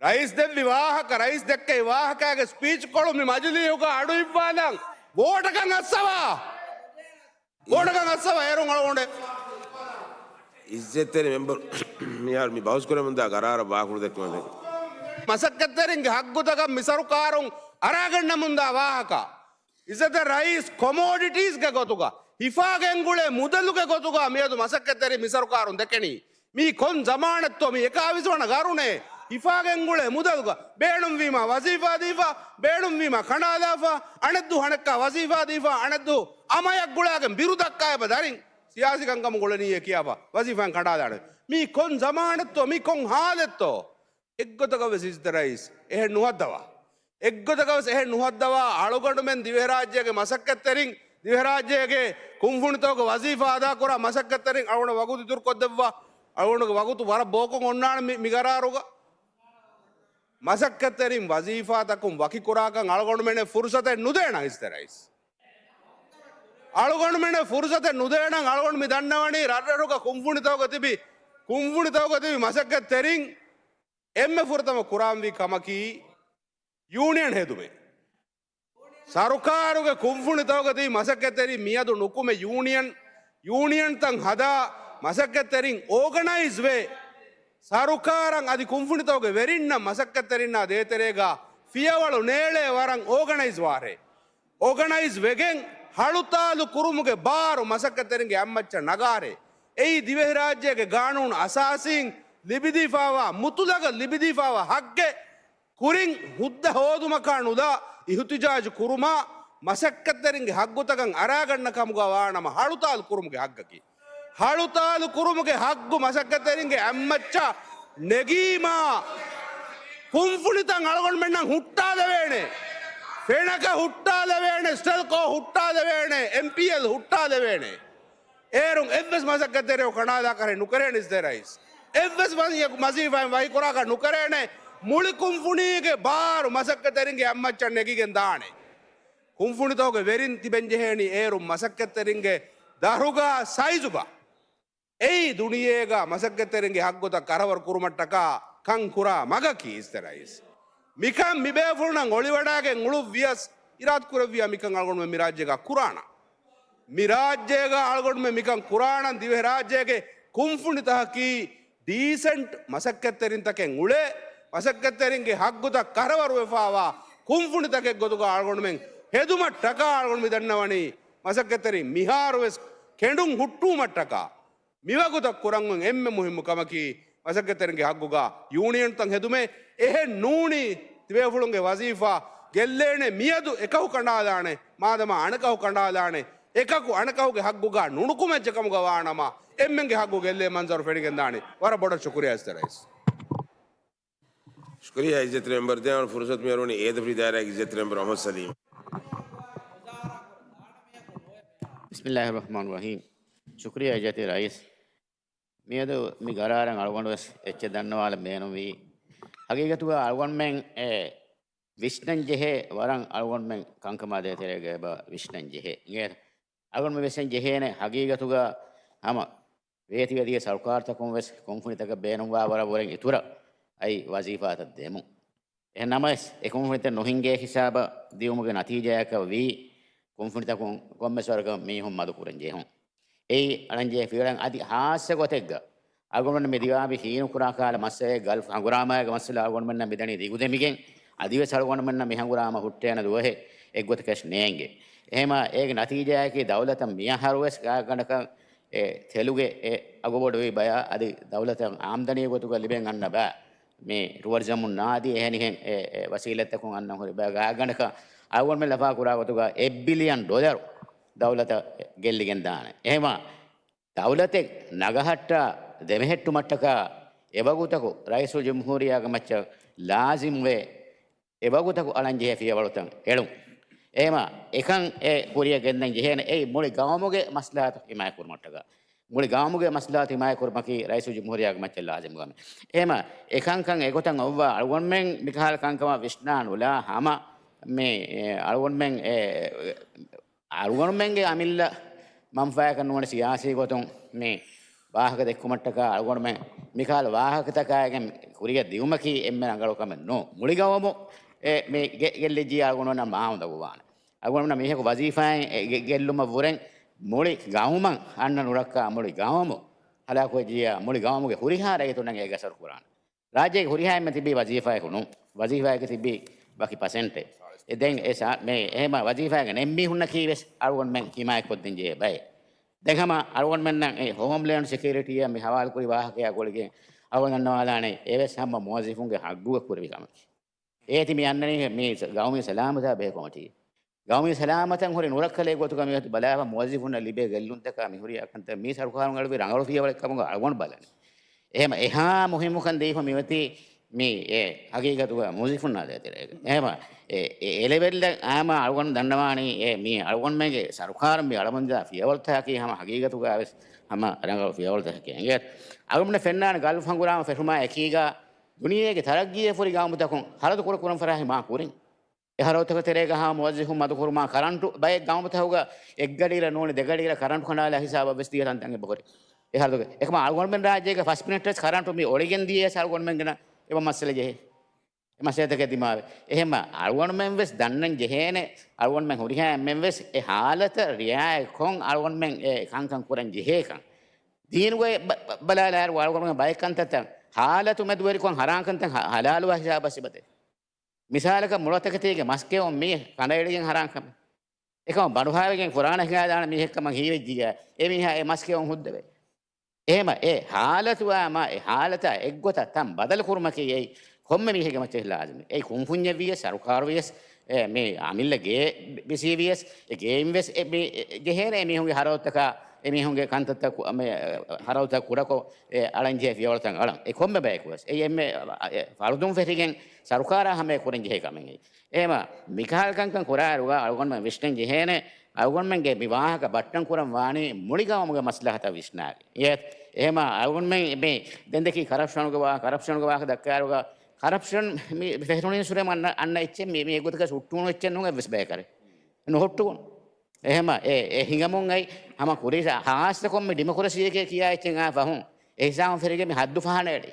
ރައީސް ދެއްވި ވާހަކަ، ރައީސް ދެއްކެވި ވާހަކައިގެ ސްޕީޗްކޮޅު މި މަޖިލީހުގަ އަޑު އިއްވާލަން ވޯޓަކަށް އައްސަވާ. ވޯޓަކަށް އައްސަވާ އޭރުން އަޅުގަނޑެއް. އިއްޒަތްތެރި މެމްބަރު މިހާރު މި ބަހުސްކުރަމުންދާ ގަރާރަށް ވާކުޅު ދެއްކުމަށް. މަސައްކަތްތެރިންގެ ހައްގުތަކަށް މި ސަރުކާރުން އަރާގަންނަމުންދާ ވާހަކަ. އިއްޒަތްތެރި ރައީސް، ކޮމޯޑިޓީސްގެ ގޮތުގަ، ހިފާގެންގުޅޭ މުދަލުގެ ގޮތުގަ މިއަދު މަސައްކަތްތެރިން މި ސަރުކާރުން ދެކެނީ. މީ ކޮން ޒަމާނެއްތޯ މީ އެކާވީސް ވަނަ ގަރުނޭ. ހިފާގެންގުޅޭ މުދަލުގަ ބޭނުންވީމާ ވަޒީފާ ދީފަ، ބޭނުންވީމާ ކަނޑާލާފަ، އަނެއްދު ހަނެއްކާ ވަޒީފާ ދީފަ، އަނެއްދު އަމަޔަށް ގުޅާގެން ބިރު ދައްކާ އެބަ ދަރިން ސިޔާސީ ކަންކަމުގަ އުޅެނީއޭ ކިޔާފަ ވަޒީފާއިން ކަނޑާލާނެ. މީ ކޮން ޒަމާނެއްތޯ މީ ކޮން ހާލެއްތޯ؟ އެއްގޮތަކަށް ވެސް އިއްޒަތްތެރި ރައީސް އެހެން ނުހައްދަވާ. އެއްގޮތަކަށް ވެސް އެހެން ނުހައްދަވާ. އަޅުގަނޑުމެން ދިވެހިރާއްޖޭގެ މަސައްކަތްތެރިން، ދިވެހިރާއްޖޭގެ ކުންފުނިތަކުގެ ވަޒީފާ އަދާކުރާ މަސައްކަތްތެރިން އަޅުގަނޑަށް ވަގުތު އިތުރުކޮށްދެއްވާ. އަޅުގަނޑުގެ ވަގުތު ވަރަށް ބޯކޮށް އޮންނާނެ މި، މި ގަރާރުގަ. މަސައްކަތްތެރިން ވަޒީފާތަކުން ވަކިކުރާކަން އަޅުގަނޑުމެންނަށް ފުރުސަތެއް ނުދޭނަން އިއްޒަތްތެރި ރައީސް. އަޅުގަނޑުމެންނަށް ފުރުސަތެއް ނުދޭނަން. އަޅުގަނޑު މި ދަންނަވަނީ ރަށްރަށުގަ ކުންފުނިތަކުގަ ތިބި، ކުންފުނިތަކުގަ ތިބި މަސައްކަތްތެރިން އެންމެ ފުރަތަމަ ކުރާންވީ ކަމަކީ ޔޫނިއަން ހެދުމެއް. ސަރުކާރުގެ ކުންފުނިތަކުގަ ތިބި މަސައްކަތްތެރިން މިއަދު ނުކުމެ ޔޫނިއަން، ޔޫނިއަންތައް ހަދާ މަސައްކަތްތެރިން އޯގަނައިޒް ވެ، ސަރުކާރަށް އަދި ކުންފުނިތަކުގެ ވެރިންނަށް މަސައްކަތްތެރިންނާ ދޭތެރޭގަ ފިޔަވަޅު ނޭޅޭ ވަރަށް އޯގަނައިޒް ވާށޭ. އޯގަނައިޒް ވެގެން ހަޅުތާލު ކުރުމުގެ ބާރު މަސައްކަތްތެރިންގެ އަތްމައްޗަށް ނަގާރޭ. އެއީ ދިވެހިރާއްޖޭގެ ގާނޫނު އަސާސީން ލިބިދީފާވާ، މުތުލަގަށް ލިބިދީފާވާ ހައްގެއް ކުރިން ހުއްދަ ހޯދުމަކާ ނުލާ އިހުތިޖާޖު ކުރުމާ، މަސައްކަތްތެރިންގެ ހައްގުތަކަށް އަރާގަންނަ ކަމުގަ ވާނަމަ ހަޅުތާލު ކުރުމުގެ ހައްގަކީ. ހަޅުތާލު ކުރުމުގެ ހައްގު މަސައްކަތްތެރިންގެ އަތްމައްޗަށް ނެގީމާ، ކުންފުނިތައް އަޅުގަނޑުމެންނަށް ހުއްޓާލެވޭނެ. ފެނަކަ ހުއްޓާލެވޭނެ، ސްޓެލްކޯ ހުއްޓާލެވޭނެ، އެމްޕީއެލް ހުއްޓާލެވޭނެ. އޭރުން އެއްވެސް މަސައްކަތްތެރިއެއް ކަނޑާލާކަށް ނުކެރޭނެ އިސް ދެރައީސް. އެއްވެސް ވަޒީ-، ވަޒީފާއެއް ވަކިކުރާކަށް ނުކެރޭނެ. މުޅި ކުންފުނީގެ ބާރު މަސައްކަތްތެރިންގެ އަތްމައްޗަށް ނެގިގެން ދާނެ. ކުންފުނިތަކުގެ ވެރިން ތިބެން ޖެހޭނީ އޭރުން މަސައްކަތްތެރިންގެ ދަށުގަ ސައިޒުގަ. އެއީ ދުނިޔޭގަ މަސައްކަތްތެރިންގެ ހައްގުތައް ކަރަވަރު ކުރުމަށްޓަކާ ކަން ކުރާ މަގަކީ އިސް ދެރައީސް. މިކަން މިބޭފުޅުންނަށް އޮޅިވަޑައިގެން އުޅުއްވިޔަސް އިރާދަ ކުރެއްވިޔާ މިކަން އަޅުގަނޑުމެން މިރާއްޖޭގަ ކުރާނަން. މިރާއްޖޭގަ އަޅުގަނޑުމެން މިކަން ކުރާނަން. ދިވެހިރާއްޖޭގެ ކުންފުނިތަކަކީ ޑީސެންޓް މަސައްކަތްތެރިންތަކެއް އުޅޭ، މަސައްކަތްތެރިންގެ ހައްގުތައް ކަރަވަރުވެފާވާ ކުންފުނިތަކެއް ގޮތުގަ އަޅުގަނޑުމެން ހެދުމަށްޓަކާ އަޅުގަނޑު މި ދަންނަވަނީ މަސައްކަތްތެރިން މިހާރުވެސް ކެނޑުން ހުއްޓުވުމަށްޓަކާ. މިވަގުތަށް ކުރަން އޮތް އެންމެ މުހިއްމު ކަމަކީ، މަސައްކަތްތެރިންގެ ހައްގުގަ ޔޫނިއަންތައް ހެދުމޭ. އެހެން ނޫނީ، ތިބޭފުޅުންގެ ވަޒީފާ ގެއްލޭނެ. މިއަދު އެކަކު ކަނޑާލާނެ، މާދަމާ އަނެކަކު ކަނޑާލާނެ. އެކަކު އަނެކަކުގެ ހައްގުގަ ނުނުކުމެއްޖެ ކަމުގަ ވާނަމަ، އެންމެންގެ ހައްގު ގެއްލޭ މަންޒަރު ފެނިގެންދާނެ. ވަރަށް ބޮޑަށް ޝުކުރިޔާ އިސް ދެރައީސް. ޝުކުރިޔާ އިއްޒަތްތެރި މެމްބަރު. ދެން ފުރުސަތު މި އަރުވަނީ އޭދަފުށި ދާއިރާގެ އިއްޒަތްތެރި މެމްބަރު އަޙްމަދު ސަލީމް. ބިސްމިއްލާހިއްރަޙްމާނިއްރަޙީމް. ޝުކުރިޔާ އިއްޒަތްތެރި ރައީސް. މިއަދު މި ގަރާރަށް އަޅުގަނޑު ވެސް އެއްޗެއް ދަންނަވާލަން ބޭނުންވީ. ހަގީގަތުގަ އަޅުގަނޑުމެން އެ ވިސްނަން ޖެހޭ ވަރަށް އަޅުގަނޑުމެން ކަންކަމާ ދޭތެރޭގަ އެބަ ވިސްނަން ޖެހޭ. އިނގޭތަ؟ އަޅުގަނޑުމެން ވިސްނަން ޖެހޭނެ ހަގީގަތުގަ ހަމަ ވޭތިވެދިޔަ ސަރުކާރުތަކުން ވެސް ކުންފުނިތަކަށް ބޭނުންވާ ވަރަށް ވުރެން އިތުރަށް އައި ވަޒީފާތައް ދެމުން. އެހެން ނަމަވެސް، އެ ކުންފުނިތައް ނުހިންގޭ ހިސާބަށް ދިއުމުގެ ނަތީޖާއަކަށް ވީ، ކުންފުނިތަކުން ކޮންމެސް ވަރަކަށް މީހުން މަދުކުރަން ޖެހުން. އެއީ އަޅަންޖެހޭ ފިޔަވަޅަށް އަދި ހާއްސަ ގޮތެއްގަ އަޅުގަނޑުމެން މި ދިވާބި ހީނުކުރާ ކާލަ މައްސަލައެއް ގަލްފް ހަނގުރާމައިގެ މައްސަލަ އަޅުގަނޑުމެންނަށް މިދަނީ ދިގުދެމިގެން، އަދިވެސް އަޅުގަނޑުމެންނަށް މި ހަނގުރާމަ ހުއްޓޭނެ ދުވަހެއް އެއްގޮތަކަށް ނޭނގެ. އެހެމަ އޭގެ ނަތީޖާއަކީ ދައުލަތަށް މިއަހަރުވެސް ގާތްގަނޑަކަށް އެ ތެލުގެ އެ އަގު ބޮޑުވި ބަޔާ އަދި ދައުލަތަށް އާމްދަނީ ގޮތުގަ ލިބެން އަންނަ ބައި މި ޓުއަރިޒަމުން ނާދީ އެހެނިހެން އެ، އެ ވަސީލަތްތަކުން އަންނަން ހުރި ބައި ގާތްގަނޑަކަށް އަޅުގަނޑުމެން ލަފާ ކުރާ ގޮތުގަ އެއް ބިލިއަން ޑޮލަރު ދައުލަތަށް ގެއްލިގެން ދާނެ. އެހެމަ ދައުލަތެއް ނަގަހައްޓާ ދެމެހެއްޓުމަށްޓަކާ އެވަގުތަކު ރައީސުލްޖުމްހޫރިއްޔާގެ މައްޗަށް ލާޒިމްވޭ އެވަގުތަކު އަޅަންޖެހޭ ފިޔަވަޅުތައް އެޅުން. އެހެމަ އެކަން އެ ކުރިއަށް ގެންދަން ޖެހޭނެ އެއީ މުޅި ގައުމުގެ މަސްލަހަތު ހިމާޔަތްކުރުމަށްޓަކާ. މުޅި ގައުމުގެ މަސްލަހަތު ހިމާޔަތްކުރުމަކީ ރައީސުލްޖުމްހޫރިއްޔާގެ މައްޗަށް ލާޒިމް ކަމެއް. އެހެމަ އެކަންކަން އެގޮތަށް އޮއްވާ އަޅުގަނޑުމެން މިކަހަލަ ކަންކަމަށް ވިސްނާ ނުލާ ހަމަ މި، އެ، އަޅުގަނޑުމެން އެ، އަޅުގަނޑުމެންގެ އަމިއްލަ މަންފާއަކަށް ނުވަނަ ސިޔާސީ ގޮތުން މި ވާހަކަ ދެއްކުމަށްޓަކާ އަޅުގަނޑުމެން މިކަހަލަ ވާހަކަތަކާގެން ކުރިއަށް ދިއުމަކީ އެންމެ ރަނގަޅު ކަމެއް ނޫން. މުޅި ގައުމު އެ މި ގެ-، ގެއްލިއްޖިއްޔާ އަޅުގަނޑުމެންނަށް މާ އުނދަގޫވާނެ. އަޅުގަނޑުމެންނަށް މީހަކު ވަޒީފާއިން އެ ގެ-، ގެއްލުމަށް ވުރެން މުޅި ގައުމަށް އަންނަ ނުރައްކާ މުޅި ގައުމު ހަލާކުވެއްޖިއްޔާ މުޅި ގައުމުގެ ހުރިހާ ރައްޔިތުންނަށް އޭގެ އަސަރު ކުރާނެ. ރާއްޖޭގެ ހުރިހާ އެންމެ ތިބީ ވަޒީފާއަކު ނޫން. ވަޒީފާއަކީ ތިބީ ވަކި ޕަސެންޓެއް. އެ ދެން އެ ސާ-، މޭ އެހެމަ ވަޒީފާގެ ނެންމީހުންނަކީ ވެސް އަޅުގަނޑުމެން ހިމާޔަތްކޮށްދޭން ޖެހޭ ބައެއް. ދެން ހަމަ އަޅުގަނޑުމެންނަށް އެ ހޯމްލޭންޑް ސެކިއުރިޓީއަށް މި ހަވާލުކުރި ވާހަކަޔާ ގުޅިގެން އަޅުގަނޑު ދަންނަވާލާނެ އެވެސް ހަމަ މުވައްޒަފުންގެ ހައްގުގަ ކުރެވި ކަމެއް. އޭތި މި އަންނަނީ މި ގައުމީ ސަލާމަތާ ބެހޭ ކޮމިޓީ. ގައުމީ ސަލާމަތަށް ހުރި ނުރައްކަލެއް ގޮތުގަ މިއޮތީ ބަލާފަ މުވައްޒަފުންނަށް ލިބޭ ގެއްލުންތަކާ މިހުރި އަކަންތައް މީ ސަރުކާރުން އެޅުވި ރަނގަޅު ފިޔަވަޅެއް ކަމުގަ އަޅުގަނޑު ބަލަނީ. އެހެމަ އެހާ މުހިއްމުކަން ދީފަ މިއޮތީ މި އެ ހަގީގަތުގަ މުވައްޒަފުންނާ ދޭތެރޭގަ. އެހެމަ އެ، އެ، އެ ލެވެލް އާމާ އަޅުގަނޑު ދަންނަވާނީ އެ މި އަޅުގަނޑުމެންގެ ސަރުކާރުން މި އަޅަމުންދާ ފިޔަވަޅުތަކަކީ ހަމަ ހަގީގަތުގަ ވެސް ހަމަ ރަނގަޅު ފިޔަވަޅުތަކެކޭ. އަޅުގަނޑު ފެންނާނެ ގަލްފް ހަނގުރާމަ ފެށުމާ އެކީގަ ދުނިޔޭގެ ތަރައްގީއެއް ފުރި ގައުމުތަކުން ހަރަދު ކުޑަކުރަން ފަރާހި މާ ކުރިން. އެ ހަރަދުތަކުގެ ތެރޭގަ ހަމަ މުވައްޒަފުން މަދުކުރުމާ ކަރަންޓު ބައެއް ގައުމުތަކުގަ އެއްގަޑިއިރަށް ނޫނީ ދެގަޑިއިރަށް ކަރަންޓު ކަނޑާލާ ހިސާބަށް ވެސް ދިޔަ ތަންތަން އެބަހުރި. އެ ހަރަދުގެ އެކަމަ އަޅުގަނޑުމެން ރާއްޖޭގަ ފަސް މިނެޓް ވެސް ކަރަންޓު މި އޮޅިގެން ދިޔަސް އަޅުގަނޑުމެންގެ ނަ އެބަ މައްސަލަ ޖެހޭ. އެ މައްސަލަތަކެއް ދިމާވެ. އެހެންމަ އަޅުގަނޑުމެން ވެސް ދަންނަން ޖެހޭނެ، އަޅުގަނޑުމެން ހުރިހާ އެންމެން ވެސް އެ ހާލަތަށް ރިއާޔަތްކޮށް އަޅުގަނޑުމެން އެ ކަންކަން ކުރަން ޖެހޭކަން. ދީނުގައި ބަ-، ބަ-، ބަލާލާއިރު އަޅުގަނޑުމެން ބައެއް ކަންތައްތައް ހާލަތު މެދުވެރިކޮށް ހަރާންކަންތައް ހަ-، ހަލާލުވާ ހިސާބަށް ސިބަދޭ. މިސާލަކަށް މުޅަތަކެތީގެ މަސް ކެއުން މީ ކަނޑައެޅިގެން ހަރާން ކަމެއް. އެކަމަށް ބަނޑުހާވެގެން ފުރާނަ ހިނގާދާނެ މީހެއްކަމަށް ހީވެއްޖިއްޔާ، އެ މީހާ އެ މަސްކެއުން ހުއްދަވޭ. އެހެމަ އެ ހާލަތުއާ މާ އެ ހާލަތާ އެއްގޮތަށް ތަން ބަދަލު ކުރުމަކީ އެއީ ކޮންމެ މީހެއްގެ މައްޗަށް ލާޒިމެއް. އެއީ ކުންފުންޏެއް ވިޔަސް، ސަރުކާރު ވިޔަސް، އެ، މި އަމިއްލަ ގޭ ބިސީ ވިޔަސް، އެ ގެއިން ވެސް އެ މި، އެ، ޖެހޭނެ އެ މީހުންގެ ހަރަދުތަކާ، އެ މީހުންގެ ކަންތައްތައް ކު-، މި، ހަރަދުތައް ކުޑަކޮށް، އެ، އަޅަން ޖެހޭ ފިޔަވަޅުތައް އަޅަން. އެ ކޮންމެ ބަޔަކު ވެސް. އެ އެންމެ، އެ، ފަރުދުން ފެށިގެން ސަރުކާރާ ހަމަޔަށް ކުރަން ޖެހޭ ކަމެއް. އެހެމަ މިކަހަލަ ކަންކަން ކުރާއިރުގަ އަޅުގަނޑުމެން ވިސްނަން ޖެހޭނެ، އަޅުގަނޑުމެންގެ މި ވާހަކަ ބައްޓަން ކުރަން ވާނީ މުޅި ގައުމުގެ މަސްލަހަތަށް ވިސްނާގެން. އެ، އެހެމަ އަޅުގަނޑުމެން މި ދެން ދެކި ކަރަޕްޝަނުގެ ވާ-، ކަރަޕްޝަނުގެ ވާހަކަ ދައްކާއިރުގަ، ކަރަޕްޝަން މި ފެށުނީ ސުރެ އަންނަ، އަންނަ އެއްޗެއް މި، މި އެގޮތަކަށް ހުއްޓުވުނު އެއްޗެއް ނޫން އެއްވެސް ބަޔަކަށް ނުހުއްޓުވުނު. އެހެމަ އެ، އެ ހިނގަމުން އައި ހަމަ ކުރީ ހާއްސަކޮށް މި ޑިމޮކްރަސީއެކޭ ކިޔާ އެއްޗެއް އާ ފަހުން އެ ހިސާބުން ފެށިގެން މި ހައްދު ފަހަނަ އެޅި.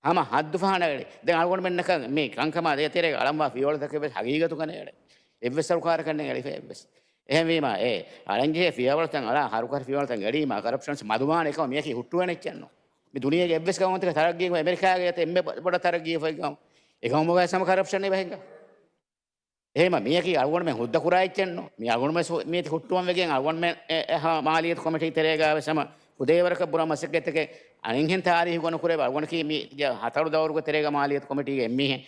ހަމަ ހައްދު ފަހަނަ އެޅި. ދެން އަޅުގަނޑުމެންނަކަށް މި ކަންކަމާ ދޭތެރޭގަ އަޅަންވާ ފިޔަވަޅުތަކެއް ވެސް ހަގީގަތުގަ ނޭޅެ. އެއްވެސް ސަރުކާރަކަށް ނޭ އެޅިފަ އެއްވެސް. އެހެންވީމަ އެ އަޅަންޖެހޭ ފިޔަވަޅުތައް އަޅާ ހަރުކަށި ފިޔަވަޅުތައް އެޅީމަ ކަރަޕްޝަންސް މަދުވާނެ އެކަމަށް މިޔަކީ ހުއްޓުވޭނެ އެއްޗެއްނު. މި ދުނިޔޭގެ އެއްވެސް ގައުމުތަކަށް ތަރައްގީ އެމެރިކާގެ އެތައް އެންމެ ބޮ-، ބޮޑަށް ތަރައްގީ އެފައި ގައުމު. އެ ގައުމުގަ ހަމަ ކަރަޕްޝަން އެބަހެންގަ. އެހެމަ މިޔަކީ އަޅުގަނޑުމެން ހުއްދަ ކުރާ އެއްޗެއްނު. މި އަޅުގަނޑުމެން ސު-، މީތި ހުއްޓުވަން ވެގެން އަޅުގަނޑުމެން އެ، އެ، ހަ، މާލިޔަތު ކޮމިޓީ ތެރޭގަ ވެސް ހަމަ ކުދޭވަރަކަށް ބުރަ މަސައްކަތްތަކެއް އަނެއްހެން ތާރީހު ގޮނުކުރެވި އަޅުގަނޑަކީ މި ހަތަރު ދައުރުގެ ތެރޭގަ މާލިޔަތު ކޮމިޓީގެ އެއްމީހެއް.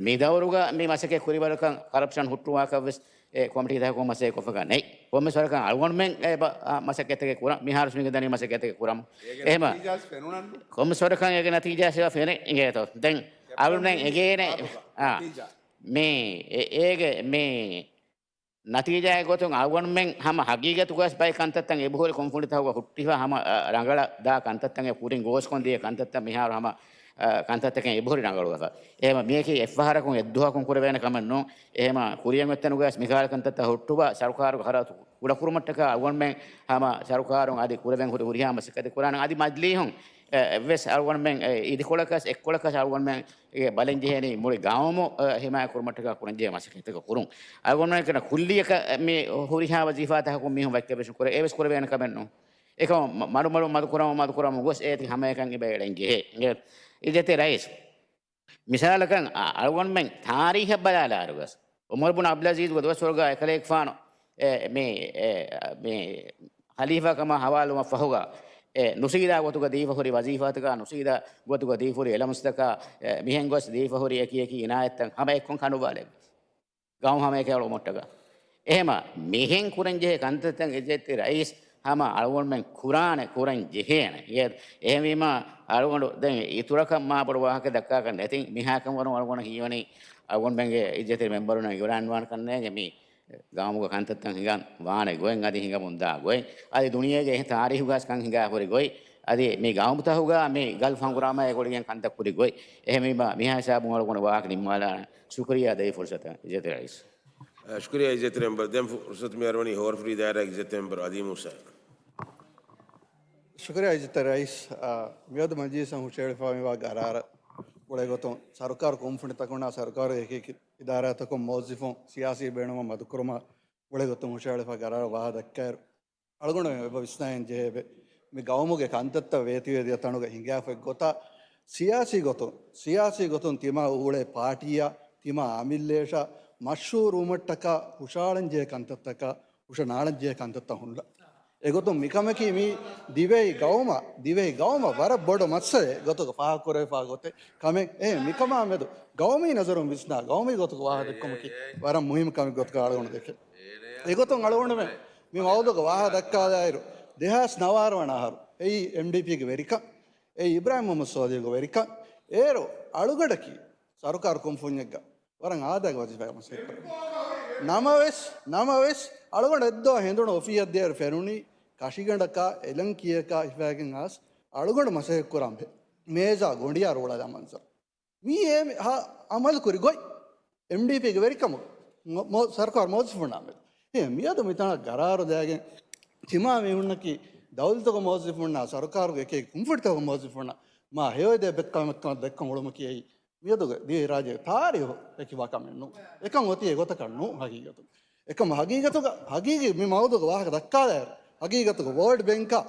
މި ދައުރުގަ މި މަސައްކަތް ކުރިވަރަކަށް ކަރަޕްޝަން ހުއްޓުވާކަށް ވެސް އެ ކޮމިޓީ ތަކަކުން މަސައްކަތް ކޮށްފަކާ ނެތް. ކޮންމެސް ވަރަކަށް އަޅުގަނޑުމެން އެ ބަ-، އާ، މަސައްކަތްތަކެއް ކުރަން މިހާރު މީގެ ދަނީ މަސައްކަތްތަކެއް ކުރަން. އޭގެ އެހެމަ ނަތީޖާ ފެނުނަން. ކޮންމެސް ވަރަކަށް އޭގެ ނަތީޖާ ފެނެ އިނގޭތޯ. ދެން އަޅުގަނޑުމެން އެގޭނެ، އާ، ނަތީޖާ. މި އެ-، އޭގެ މި ނަތީޖާއެއް ގޮތުން އަޅުގަނޑުމެން ހަމަ ހަގީގަތުގަސް ބައެއް ކަންތައްތައް އެބަހުރި ކުންފުނިތަކުގަ ހުއްޓިފަ ހަމަ، އަ، ރަނގަޅަށް ދާ ކަންތައްތައް އެ ކުރިން ގޯސްކޮން ދިޔަ ކަންތައްތައް މިހާރު ހަމަ، އަ، ކަންތައްތަކެއް އެބަހުރި ރަނގަޅުވެފަ. އެހެމަ މިޔަކީ އެއްފަހަރަކުން އެއްދުވަހަކުން ކުރެވޭނެ ކަމެއް ނޫން. އެހެމަ ކުރިއަށް އޮތްތަނުގަސް މިކަހަލަ ކަންތައްތައް ހުއްޓުވާ ސަރުކާރުގެ ހަރަދު ކުޑަކުރުމަށްޓަކާ އަޅުގަނޑުމެން ހަމަ ސަރުކާރުން އަދި ކުރެވެން ހުރި ހުރިހާ މަސައްކަތެއް ކުރާނަން. އަދި މަޖިލީހުން އެ، އެއްވެސް އަޅުގަނޑުމެން، އެ، އިދިކޮޅަކަސް، އެއްކޮޅަކަސް އަޅުގަނޑުމެން އެ ބަލަން ޖެހޭނީ މުޅި ގައުމު، އެ، ހިމާޔަތް ކުރުމަށްޓަކާ ކުރަންޖެހޭ މަސައްކަތްތަކެއް ކުރުން. އަޅުގަނޑުމެން ކުއްލިއަކަށް މި ހުރިހާ ވަޒީފާތަކަކުން މީހުން ވައްކަވެސް ކުރޭ، އެވެސް ކުރެވޭނެ ކަމެއް ނޫން. އެކަމަށް މަ-، މަޑު މަޑު މަދު ކުރަމުން މަދު ކުރަމުން ގޮސް އޭތި ހަމައެކަން އެބަ އެޅެން ޖެހޭ. އިއްޒަތްތެރި ރައީސް. މިސާލަކަށް އަ-، އަޅުގަނޑުމެން ތާރީހަށް ބަލާލާއިރުގަސް، އުމަރު ބުން އަބްދުލްއަޒީޒުގެ ދުވަސްވަރުގަ އެކަލޭގެފާނު، އެ، މި، އެ، މި ޚަލީފާ ކަމަށް ހަވާލުވުމަށް ފަހުގަ، އެ، ނުސީދާ ގޮތުގަ ދީފަ ހުރި ވަޒީފާތަކާ، ނުސީދާ ގޮތުގަ ދީފަ ހުރި އެލަމުންސްތަކާ، އެ، މިހެން ގޮސް ދީފަ ހުރި އެކި އެކި އިނާޔަތްތައް ހަމަ އެއްކޮށް ކަނޑުވާލެއްވި. ގައުމު ހަމައެކަނި އެޅުމަށްޓަކާ. އެހެމަ މިހެން ކުރަންޖެހޭ ކަންތައްތައް އިއްޒަތްތެރި ރައީސް ހަމަ އަޅުގަނޑުމެން ކުރާނެ، ކުރަން ޖެހޭނެ. އެ-، އެހެންވީމަ އަޅުގަނޑު ދެން އިތުރަކަށް މާ ބޮޑު ވާހަކަ ދައްކާކަށް ނެތިން. މިހާކަން ވަރުން އަޅުގަނޑަށް ހީވަނީ އަޅުގަނޑުމެންގެ އިއްޒަތްތެރި މެމްބަރުންނަށް އިއުލާންވާން ކަންނޭނގެ މި ގައުމުގެ ކަންތައްތައް ހިނގަން ވާނެ ގޮތް، އަދި ހިނގަމުންދާ ގޮތް، އަދި ދުނިޔޭގެ އެހެން ތާރީހުގަސް ކަން ހިނގާ ހުރި ގޮތް، އަދި މި ގައުމުތަހުގަ މި ގަލްފު ހަނގުރާމައާ ގުޅިގެން ކަންތައް ކުރި ގޮތް. އެހެންވީމަ މިހާ ހިސާބުން އަޅުގަނޑު ވާހަކަ ނިންމާލާނެ. ޝުކުރިއްޔާ ދޭ ފުރުސަތަށް އިއްޒަތްތެރި ރައީސް. އަ، ޝުކުރިއްޔާ އިއްޒަތްތެރި މެމްބަރު. ދެން ފު-، ފުރުސަތު މި އަރުވަނީ ހޯރަފުރީ ދާއިރާގެ އިއްޒަތްތެރި މެމްބަރު އަލީ މޫސާ. ޝުކުރިއްޔާ އިއްޒަތްތެރި ރައީސް. އަ، މިއަދު މަޖިލީހުން ހުށައެޅިފައިވާ ގަރާރަށް ގުޅޭގޮތުން ސަރުކާރު ކުންފުނިތަކުންނާ ސަރުކާރުގެ އެކި އެކި އިދާރާތަކުން މުވައްޒަފުން ސިޔާސީ ބޭނުމަށް މަދުކުރުމަށް ގުޅޭގޮތުން ހުށައެޅިފައި ގަރާރަށް ވާހަކަ ދައްކާއިރު، އަޅުގަނޑު އެބަ ވިސްނާހެން ޖެހޭ މި ގައުމުގެ ކަންތައްތައް ވޭތުވެދިޔަ ތަނުގަ ހިނގާފައި ގޮތަށް ސިޔާސީ ގޮތުން، ސިޔާސީ ގޮތުން ތިމާ އުޅޭ ޕާޓީއާ، ތިމާ އަމިއްލައަށާ މަޝްހޫރުވުމަށްޓަކާ ހުށައަޅަންޖެހޭ ކަންތައްތަކާ، ހުށަނާޅަންޖެހޭ ކަންތައްތައް ހުންނަ. އެގޮތުން މިކަމަކީ މި ދިވެހި ގައުމަށް، ދިވެހި ގައުމަށް ވަރަށް ބޮޑު މައްސަލައެއް ގޮތުގަ ފާހަގަކުރެވިފާ ގޮތެއް ކަމެއް. އެ މިކަމާ މެދު ގައުމީ ނަޒަރުން ވިސްނާ، ގައުމީ ގޮތުގަ ވާހަކަ ދެއްކުމަކީ ވަރަށް މުހިއްމު ކަމެއް ގޮތުގަ އަޅުގަނޑު ދެކެ. އެގޮތުން އަޅުގަނޑުމެން މި މައުޟޫގަ ވާހަ ދައްކާލާއިރު، ދެހާސް ނަވާރަ ވަނަ އަހަރު އެއީ އެމްޑީޕީގެ ވެރިކަން، އެއީ އިބްރާހިމް މުހައްމަދު ސޯލިހުގެ ވެރިކަން. އޭރު އަޅުގަނޑަކީ ސަރުކާރު ކުންފުންޏެއްގަ ވަރަށް އާދައިގެ ވަޒީފާގެ މަސައްކަތް ކުރަން. ނަމަވެސް، ނަމަވެސް އަޅުގަނޑު އެއްދުވަހު ހެނދުނު އޮފީހަށް ދިޔައިރު ފެނުނީ ކަށިގަނޑަކާ އެލަންކިއަކާ ހިފާގެން އައިސް އަޅުގަނޑު މަސައްކަތް ކުރާ މޭޒާ ގޮނޑިއާ ރޫޅާލާ މަންޒަރު. މީ އެ ހަ-، އަމަލު ކުރި ގޮތް. އެމްޑީޕީގެ ވެރިކަމުގަ މަ-، މަ-، ސަރުކާރު މުވައްޒަފުންނާ މެދު. އެ މިއަދު މިތަނަށް ގަރާރު ދާގެން ތިމާ މީހުންނަކީ ދައުލަތުގެ މުވައްޒަފުންނާ ސަރުކާރުގެ އެކި ކުންފުނިތަކުގެ މުވައްޒަފުންނާ މާ ހެޔޮއެދޭ ބެއްކަމެއްކަމަށް ދައްކަން އުޅުމަކީ އެއީ މިއަދުގެ ދިވެހިރާއްޖޭގެ ތާރީހު އެކި ވާ ކަމެއް ނޫން. އެކަން އޮތީ އެގޮތަކަށް ނޫން ހަގީގަތުގަ. އެކަމަ ހަގީގަތުގަ، ހަގީގީ މި މައުޟޫގަ ވާހަކަ ދައްކާލާއިރު، ހަގީގަތުގަ ވޯލްޑް ބޭންކާ،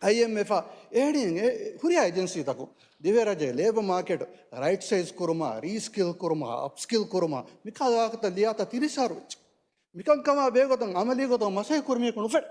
އައިއެމްއެފާ، އެހެނިހެން އެ ހުރިހާ އެޖެންސީތަކުން ދިވެހިރާއްޖޭގެ ލޭބަ މާކެޓް ރައިޓް ސައިޒް ކުރުމާ، ރީސްކިލް ކުރުމާ، އަޕްސްކިލް ކުރުމާ، މިކަހަލަ ވާހަކަތައް ލިޔާތާ ތިރީސް އަހަރު ވެއްޖެ. މިކަންކަމާ ބެހޭގޮތުން އަމަލީ ގޮތަށް މަސައްކަތް ކުރުމީހަކު ނުފެނޭ.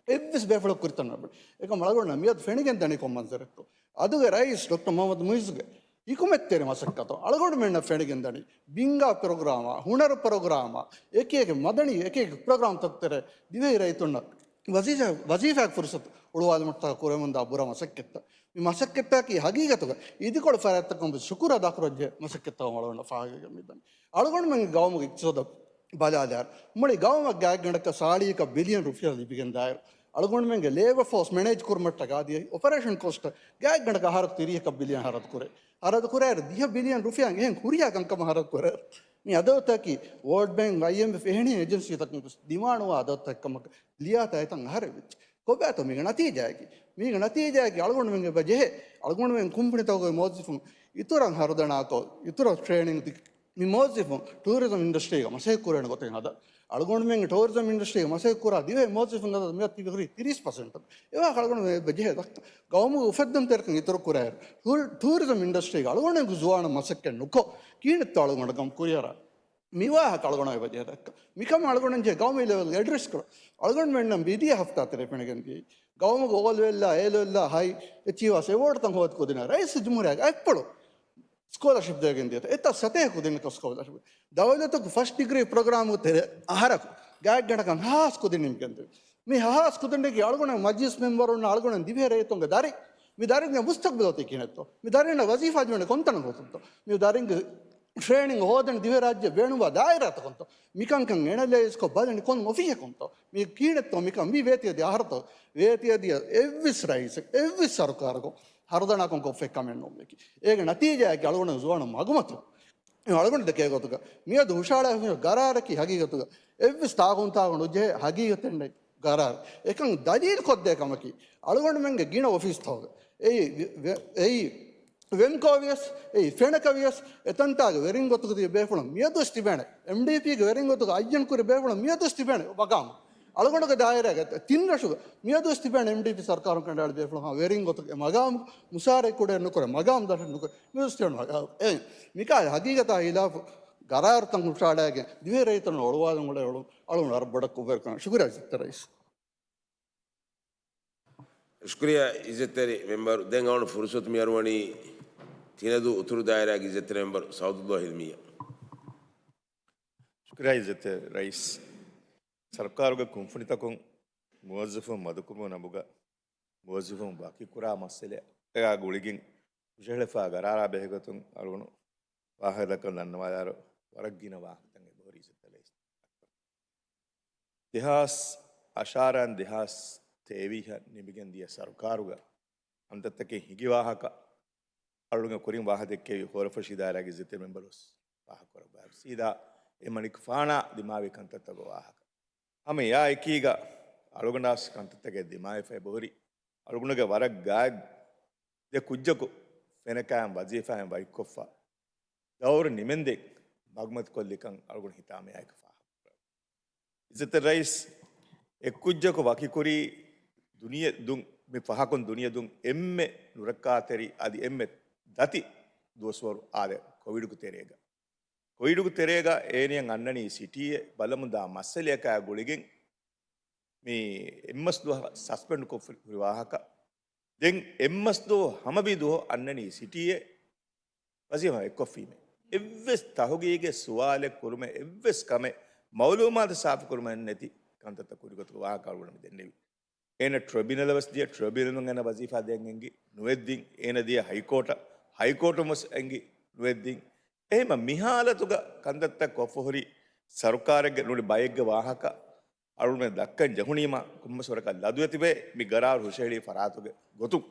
އެއްވެސް ބޭފުޅަކު ކުރިތަން ނުބުނޭ. އެކަމަ އަޅުގަނޑަށް މިއަދު ފެނިގެން ދަނީ ކޮން މަންޒަރެއްތޯ؟ އަދުގެ ރައީސް ޑޮކްޓަރ މުހައްމަދު މުއިއްޒުގެ ހިކުމަތްތެރި މަސައްކަތު އަޅުގަނޑުމެންނަށް ފެނިގެން ދަނީ. ބިންގާ ޕްރޮގްރާމާ، ހުނަރު ޕްރޮގްރާމާ، އެކި އެކި މަދަނީ އެކި އެކި ޕްރޮގްރާމްތަކުގެ ތެރޭ ދިވެހި ރައްޔިތުންނަށް ވަޒީފާ، ވަޒީފާއެއް ފުރުސަތު އުޅުވާލުމަށްޓަކާ ކުރެވެމުންދާ ބުރަ މަސައްކަތްތައް. މި މަސައްކަތްތަކީ ހަގީގަތުގަ އިދިކޮޅު ފަރާތްތަކުން ވެސް ޝުކުރު އަދާކުރަންޖެހޭ މަސައްކަތްތަކުން އަޅުގަނޑަށް ފާހަގަވެގެން މިދަނީ. އަޅުގަނޑުމެންގެ ގައުމުގެ އިޤްތިޞާދަށް ބަލާލާއިރު، މުޅި ގައުމަށް ގާތްގަނޑަކަށް ސާޅީސް އެއް ބިލިއަން ރުފިޔާ ލިބިގެންދާއިރު، އަޅުގަނޑުމެންގެ ލޭބަ ފޯސް މެނޭޖް ކުރުމަށްޓަކާ އަދި އޮޕަރޭޝަން ކޮސްޓް ގާތްގަނޑަކަށް އަހަރަކު ތިރީސް އެއް ބިލިއަން ހަރަދު ކުރޭ. ހަރަދު ކުރާއިރު ދިހަ ބިލިއަން ރުފިޔާ އެހެން ހުރިހާ ކަންކަމަށް ހަރަދު ކުރޭ. މި އަދަދުތަކީ ވޯލްޑް ބޭންކް، އައިއެމްއެފް އެހެނިހެން އެޖެންސީތަކުން ވެސް ދިމާނުވާ އަދަދުތަކެއް ކަމަކަށް ލިޔާ ތައިތަން އަހަރެއް ވެއްޖެ. ކޮބާތޯ މީގެ ނަތީޖާއަކީ؟ މީގެ ނަތީޖާއަކީ އަޅުގަނޑުމެން އެބަ ޖެހޭ އަޅުގަނޑުމެން ކުންފުނިތަކުގެ މުވައްޒަފުން އިތުރަށް ހަރުދަނާކޮށް، އިތުރަށް ޓްރޭނިން ދި-، މި މުވައްޒަފުން ޓޫރިޒަމް އިންޑަސްޓްރީގަ މަސައްކަތް ކުރޭނެ ގޮތެއް ހަދާ. އަޅުގަނޑުމެންގެ ޓޫރިޒަމް އިންޑަސްޓްރީގަ މަސައްކަތް ކުރާ ދިވެހި މުވައްޒަފުން އަދަދު މިއަދު ތިބި ހުރީ ތިރީސް ޕަސެންޓް. އެވާހަކަ އަޅުގަނޑު އެބަ ޖެހޭ ދައްކަން. ގައުމުގެ އުފެއްދުންތެރިކަން އިތުރު ކުރާއިރު، ޓޫ-، ޓޫރިޒަމް އިންޑަސްޓްރީގަ އަޅުގަނޑުގެ ޒުވާނުން މަސައްކަތް ނުކޮށް، ކިހިނެއްތޯ އަޅުގަނޑަށް ކަމު ކުރިއަރާ؟ މިވާހަކަ އަޅުގަނޑަށް އެބަ ޖެހޭ ދައްކަން. މިކަމަށް އަޅުގަނޑު ޖެހޭ ގައުމީ ލެވެލްގެ އެޑްރެސް ކުރަން. އަޅުގަނޑުމެންނަށް މިދިޔަ ހަފްތާ ތެރޭ ފެނިގެން ދިޔައީ ގައުމުގެ އޯ ލެވެލްއާ އޭ ލެވެލްއާ ހައި އެޗީވާސް އެވޯޑްތައް ހޯދި ކުދިން ރައީސުލްޖުމްހޫރިއްޔާގެ އަތްޕުޅު ސްކޯލަޝިޕް ދޭގެން ދިޔަތަ؟ އެތައް ސަތޭކަ ކުދިންނަކަށް ސްކޯލަޝިޕް. ދައުލަތުގެ ފަސްޓް ޑިގްރީ ޕްރޮގްރާމުގެ ތެރޭ އަހަރަކު ގާތްގަނޑަކަށް ހާސް ކުދިން ނިމިގެން ދިޔަ. މި ހާސް ކުދިންނަކީ އަޅުގަނޑު މަޖިލިސް މެމްބަރުންނަށް އަޅުގަނޑު ދިވެހި ރައްޔިތުންގެ ދަރި، މި ދަރިންގެ މުސްތަޤްބަލު އޮތީ ކިހިނެއްތޯ؟ މި ދަރިންނަށް ވަޒީފާ ދިނުނީ ކޮންތަނަކަށް އޮތީތޯ؟ މި ދަރިންގެ ޓްރޭނިން ހޯދަން ދިވެހިރާއްޖެ ބޭނުންވާ ދާއިރާތަކުންތޯ؟ މިކަންކަން އެނަލައިޒްކޮށް ބަލަނީ ކޮން އޮފީހަކުންތޯ؟ މި ކިހިނެއްތޯ މިކަން މި ވޭތިވެދިޔަ އަހަރުތޯ؟ ވޭތިވެދިޔަ އެއްވެސް ރައީސެއް، އެއްވެސް ސަރުކާރަކުން ހަރުދަނާކޮށް ކޮށްފައި ކަމެއް ނޫން. އޭގެ ނަތީޖާއަކީ އަޅުގަނޑު ޒުވާނުން މަގުމަތިވުން. އަޅުގަނޑު ދެކޭ ގޮތުގަ މިއަދު ހުށަހަޅާފައި ގަރާރަކީ ހަގީގަތުގަ އެއްވެސް ތާގުންތާކު ނުޖެހޭ ހަގީގަތެއް ނެތް ގަރާރު. އެކަން ދަލީލު ކޮށްދޭ ކަމަކީ، އަޅުގަނޑުމެންގެ ގިނަ އޮފީސްތަކުގަ އެއީ، އެއީ ވެމްކޯ ވިޔަސް، އެއީ ފެނަކަ ވިޔަސް، އެތަންތާގެ ވެރިން ގޮތުގަ ތިބި ބޭފުޅުން މިއަދުވެސް ތިބޭނެ. އެމްޑީޕީގެ ވެރިން ގޮތުގަ އައްޔަން ކުރި ބޭފުޅުން މިއަދުވެސް ތިބޭނެ މަގާމު. އަޅުގަނޑުގެ ދާއިރާގަ ތިން ރަށުގަ މިއަދުވެސް ތިބޭނެ އެމްޑީޕީ ސަރުކާރުން ކަނޑައަޅި ބޭފުޅުން ހާ ވެރިން ގޮތުގަ އެ މަގާމު މުސާރަ ކުޑައެއް ނުކުރޭ، މަގާމު ދަށެއް ނުކުރޭ. މިއަދުވެސް ތިބޭނެ މަގާމު. އެ މިކާ ހަގީގަތާ ހިލާފު ގަރާރުތައް ހުށަހަޅައިގެން ދިވެހި ރައްޔިތުން އޮޅުވާލަން އުޅޭ އަޅު-، އަޅުގަނޑު ވަރަށް ބޮޑަށް ކުށްވެރިކަން. ޝުކުރިއްޔާ އިއްޒަތްތެރި ރައީސް. ޝުކުރިއްޔާ އިއްޒަތްތެރި މެމްބަރު. ދެން އަޅުގަނޑު ފުރުސަތު މި އަރުވަނީ ތިނަދޫ އުތުރު ދާއިރާގެ އިއްޒަތްތެރި މެމްބަރު ސައުދުﷲ ހިލްމިއްޔަށް. ޝުކުރިއްޔާ އިއްޒަތްތެރި ރައީސް. ސަރުކާރުގެ ކުންފުނިތަކުން މުވައްޒަފުން މަދުކުރުމުގެ ނަމުގަ މުވައްޒަފުން ވަކިކުރާ މައްސަލައާ ގުޅިގެން ހުށަހެޅިފައި ގަރާރާ ބެހޭގޮތުން އަޅުގަނޑު ވާހަކަދައްކަން ދަންނަވާލާއިރު، ވަރަށް ގިނަ ވާހަކަތައް އެބަހުރި އިއްޒަތްތެރި ރައީސް. ދެހާސް އަށާރައިން ދެހާސް ތޭވީހަށް ނިމިގެން ދިޔަ ސަރުކާރުގަ ކަންތައްތަކެއް ހިނގި ވާހަކަ އަޅުގަނޑު ކުރިން ވާހަކަ ދެއްކެވި ހޯރަފުށި ދާއިރާގެ އިއްޒަތްތެރި މެމްބަރު ވެސް ވާހަކަ ކުރައްވާ. ސީދާ އެ މަނިކުފާނާ ދިމާވި ކަންތައްތަކުގެ ވާހަކަ. ހަމަ އެއާ އެކީގަ އަޅުގަނޑާސް ކަންތައްތަކެއް ދިމާވެފަ އެބަހުރި. އަޅުގަނޑުގެ ވަރަށް ގާތް ދެ ކުއްޖަކު ފެނަކައިން ވަޒީފާއިން ވަކިކޮށްފަ ދައުރު ނިމެންދެން މަގުމަތިކޮށްލިކަން އަޅުގަނޑު ހިތާމަޔާއެކު ފާހަގަކުރަން. އިއްޒަތްތެރި ރައީސް، އެއްކުއްޖަކު ވަކިކުރީ ދުނިޔެ ދުން، މި ފަހަކުން ދުނިޔެ ދުން އެންމެ ނުރައްކާތެރި އަދި އެންމެ ދަތި ދުވަސްވަރު އާދެ ކޮވިޑުގެ ތެރޭގަ. ކޮވިޑުގެ ތެރޭގަ އޭނިއަށް އަންނަނީ ސިޓީއެއް ބަލަމުންދާ މައްސަލަޔަކާ ގުޅިގެން މި އެއްމަސް ދުވަހަށް ސަސްޕެންޑް ކޮށްފަ ހުރި ވާހަކަ. ދެން އެއްމަސް ދުވަހު ހަމަވީ ދުވަހު އަންނަނީ ސިޓީއެއް ވަޒީފާ އެއްކޮށްފީމޭ. އެއްވެސް ތަހުގީގެއް ސުވާލެއް ކުރުމެއް އެއްވެސް ކަމެއް މައުލޫމާތު ސާފު ކުރުމެއް ނެތި ކަންތައްތައް ކުރިގޮތުގެ ވާހަކަ އަޅުގަނޑު މި ދެންނެވި. އޭނަ ޓްރިބިއުނަލަށް ވެސް ދިޔަ، ޓްރިބިއުނަލުން އޭނަ ވަޒީފާ ދޭން އެނގި ނުވެއްދިން. އޭނަ ދިޔަ ހައިކޯޓަށް، ހައިކޯޓުން ވެސް އެނގި ނުވެއްދިން. އެހެންމަ މި ހާލަތުގަ ކަންތައްތައް ކޮށްފަ ހުރި ސަރުކާރެއްގެ ނޫނީ ބައެއްގެ ވާހަކަ އަޅުގަނޑު ދައްކަން ޖެހުނީމަ ކޮންމެސް ވަރަކަށް ލަދުވެތިބޭ މި ގަރާރު ހުށަހެޅި ފަރާތުގެ ގޮތުން.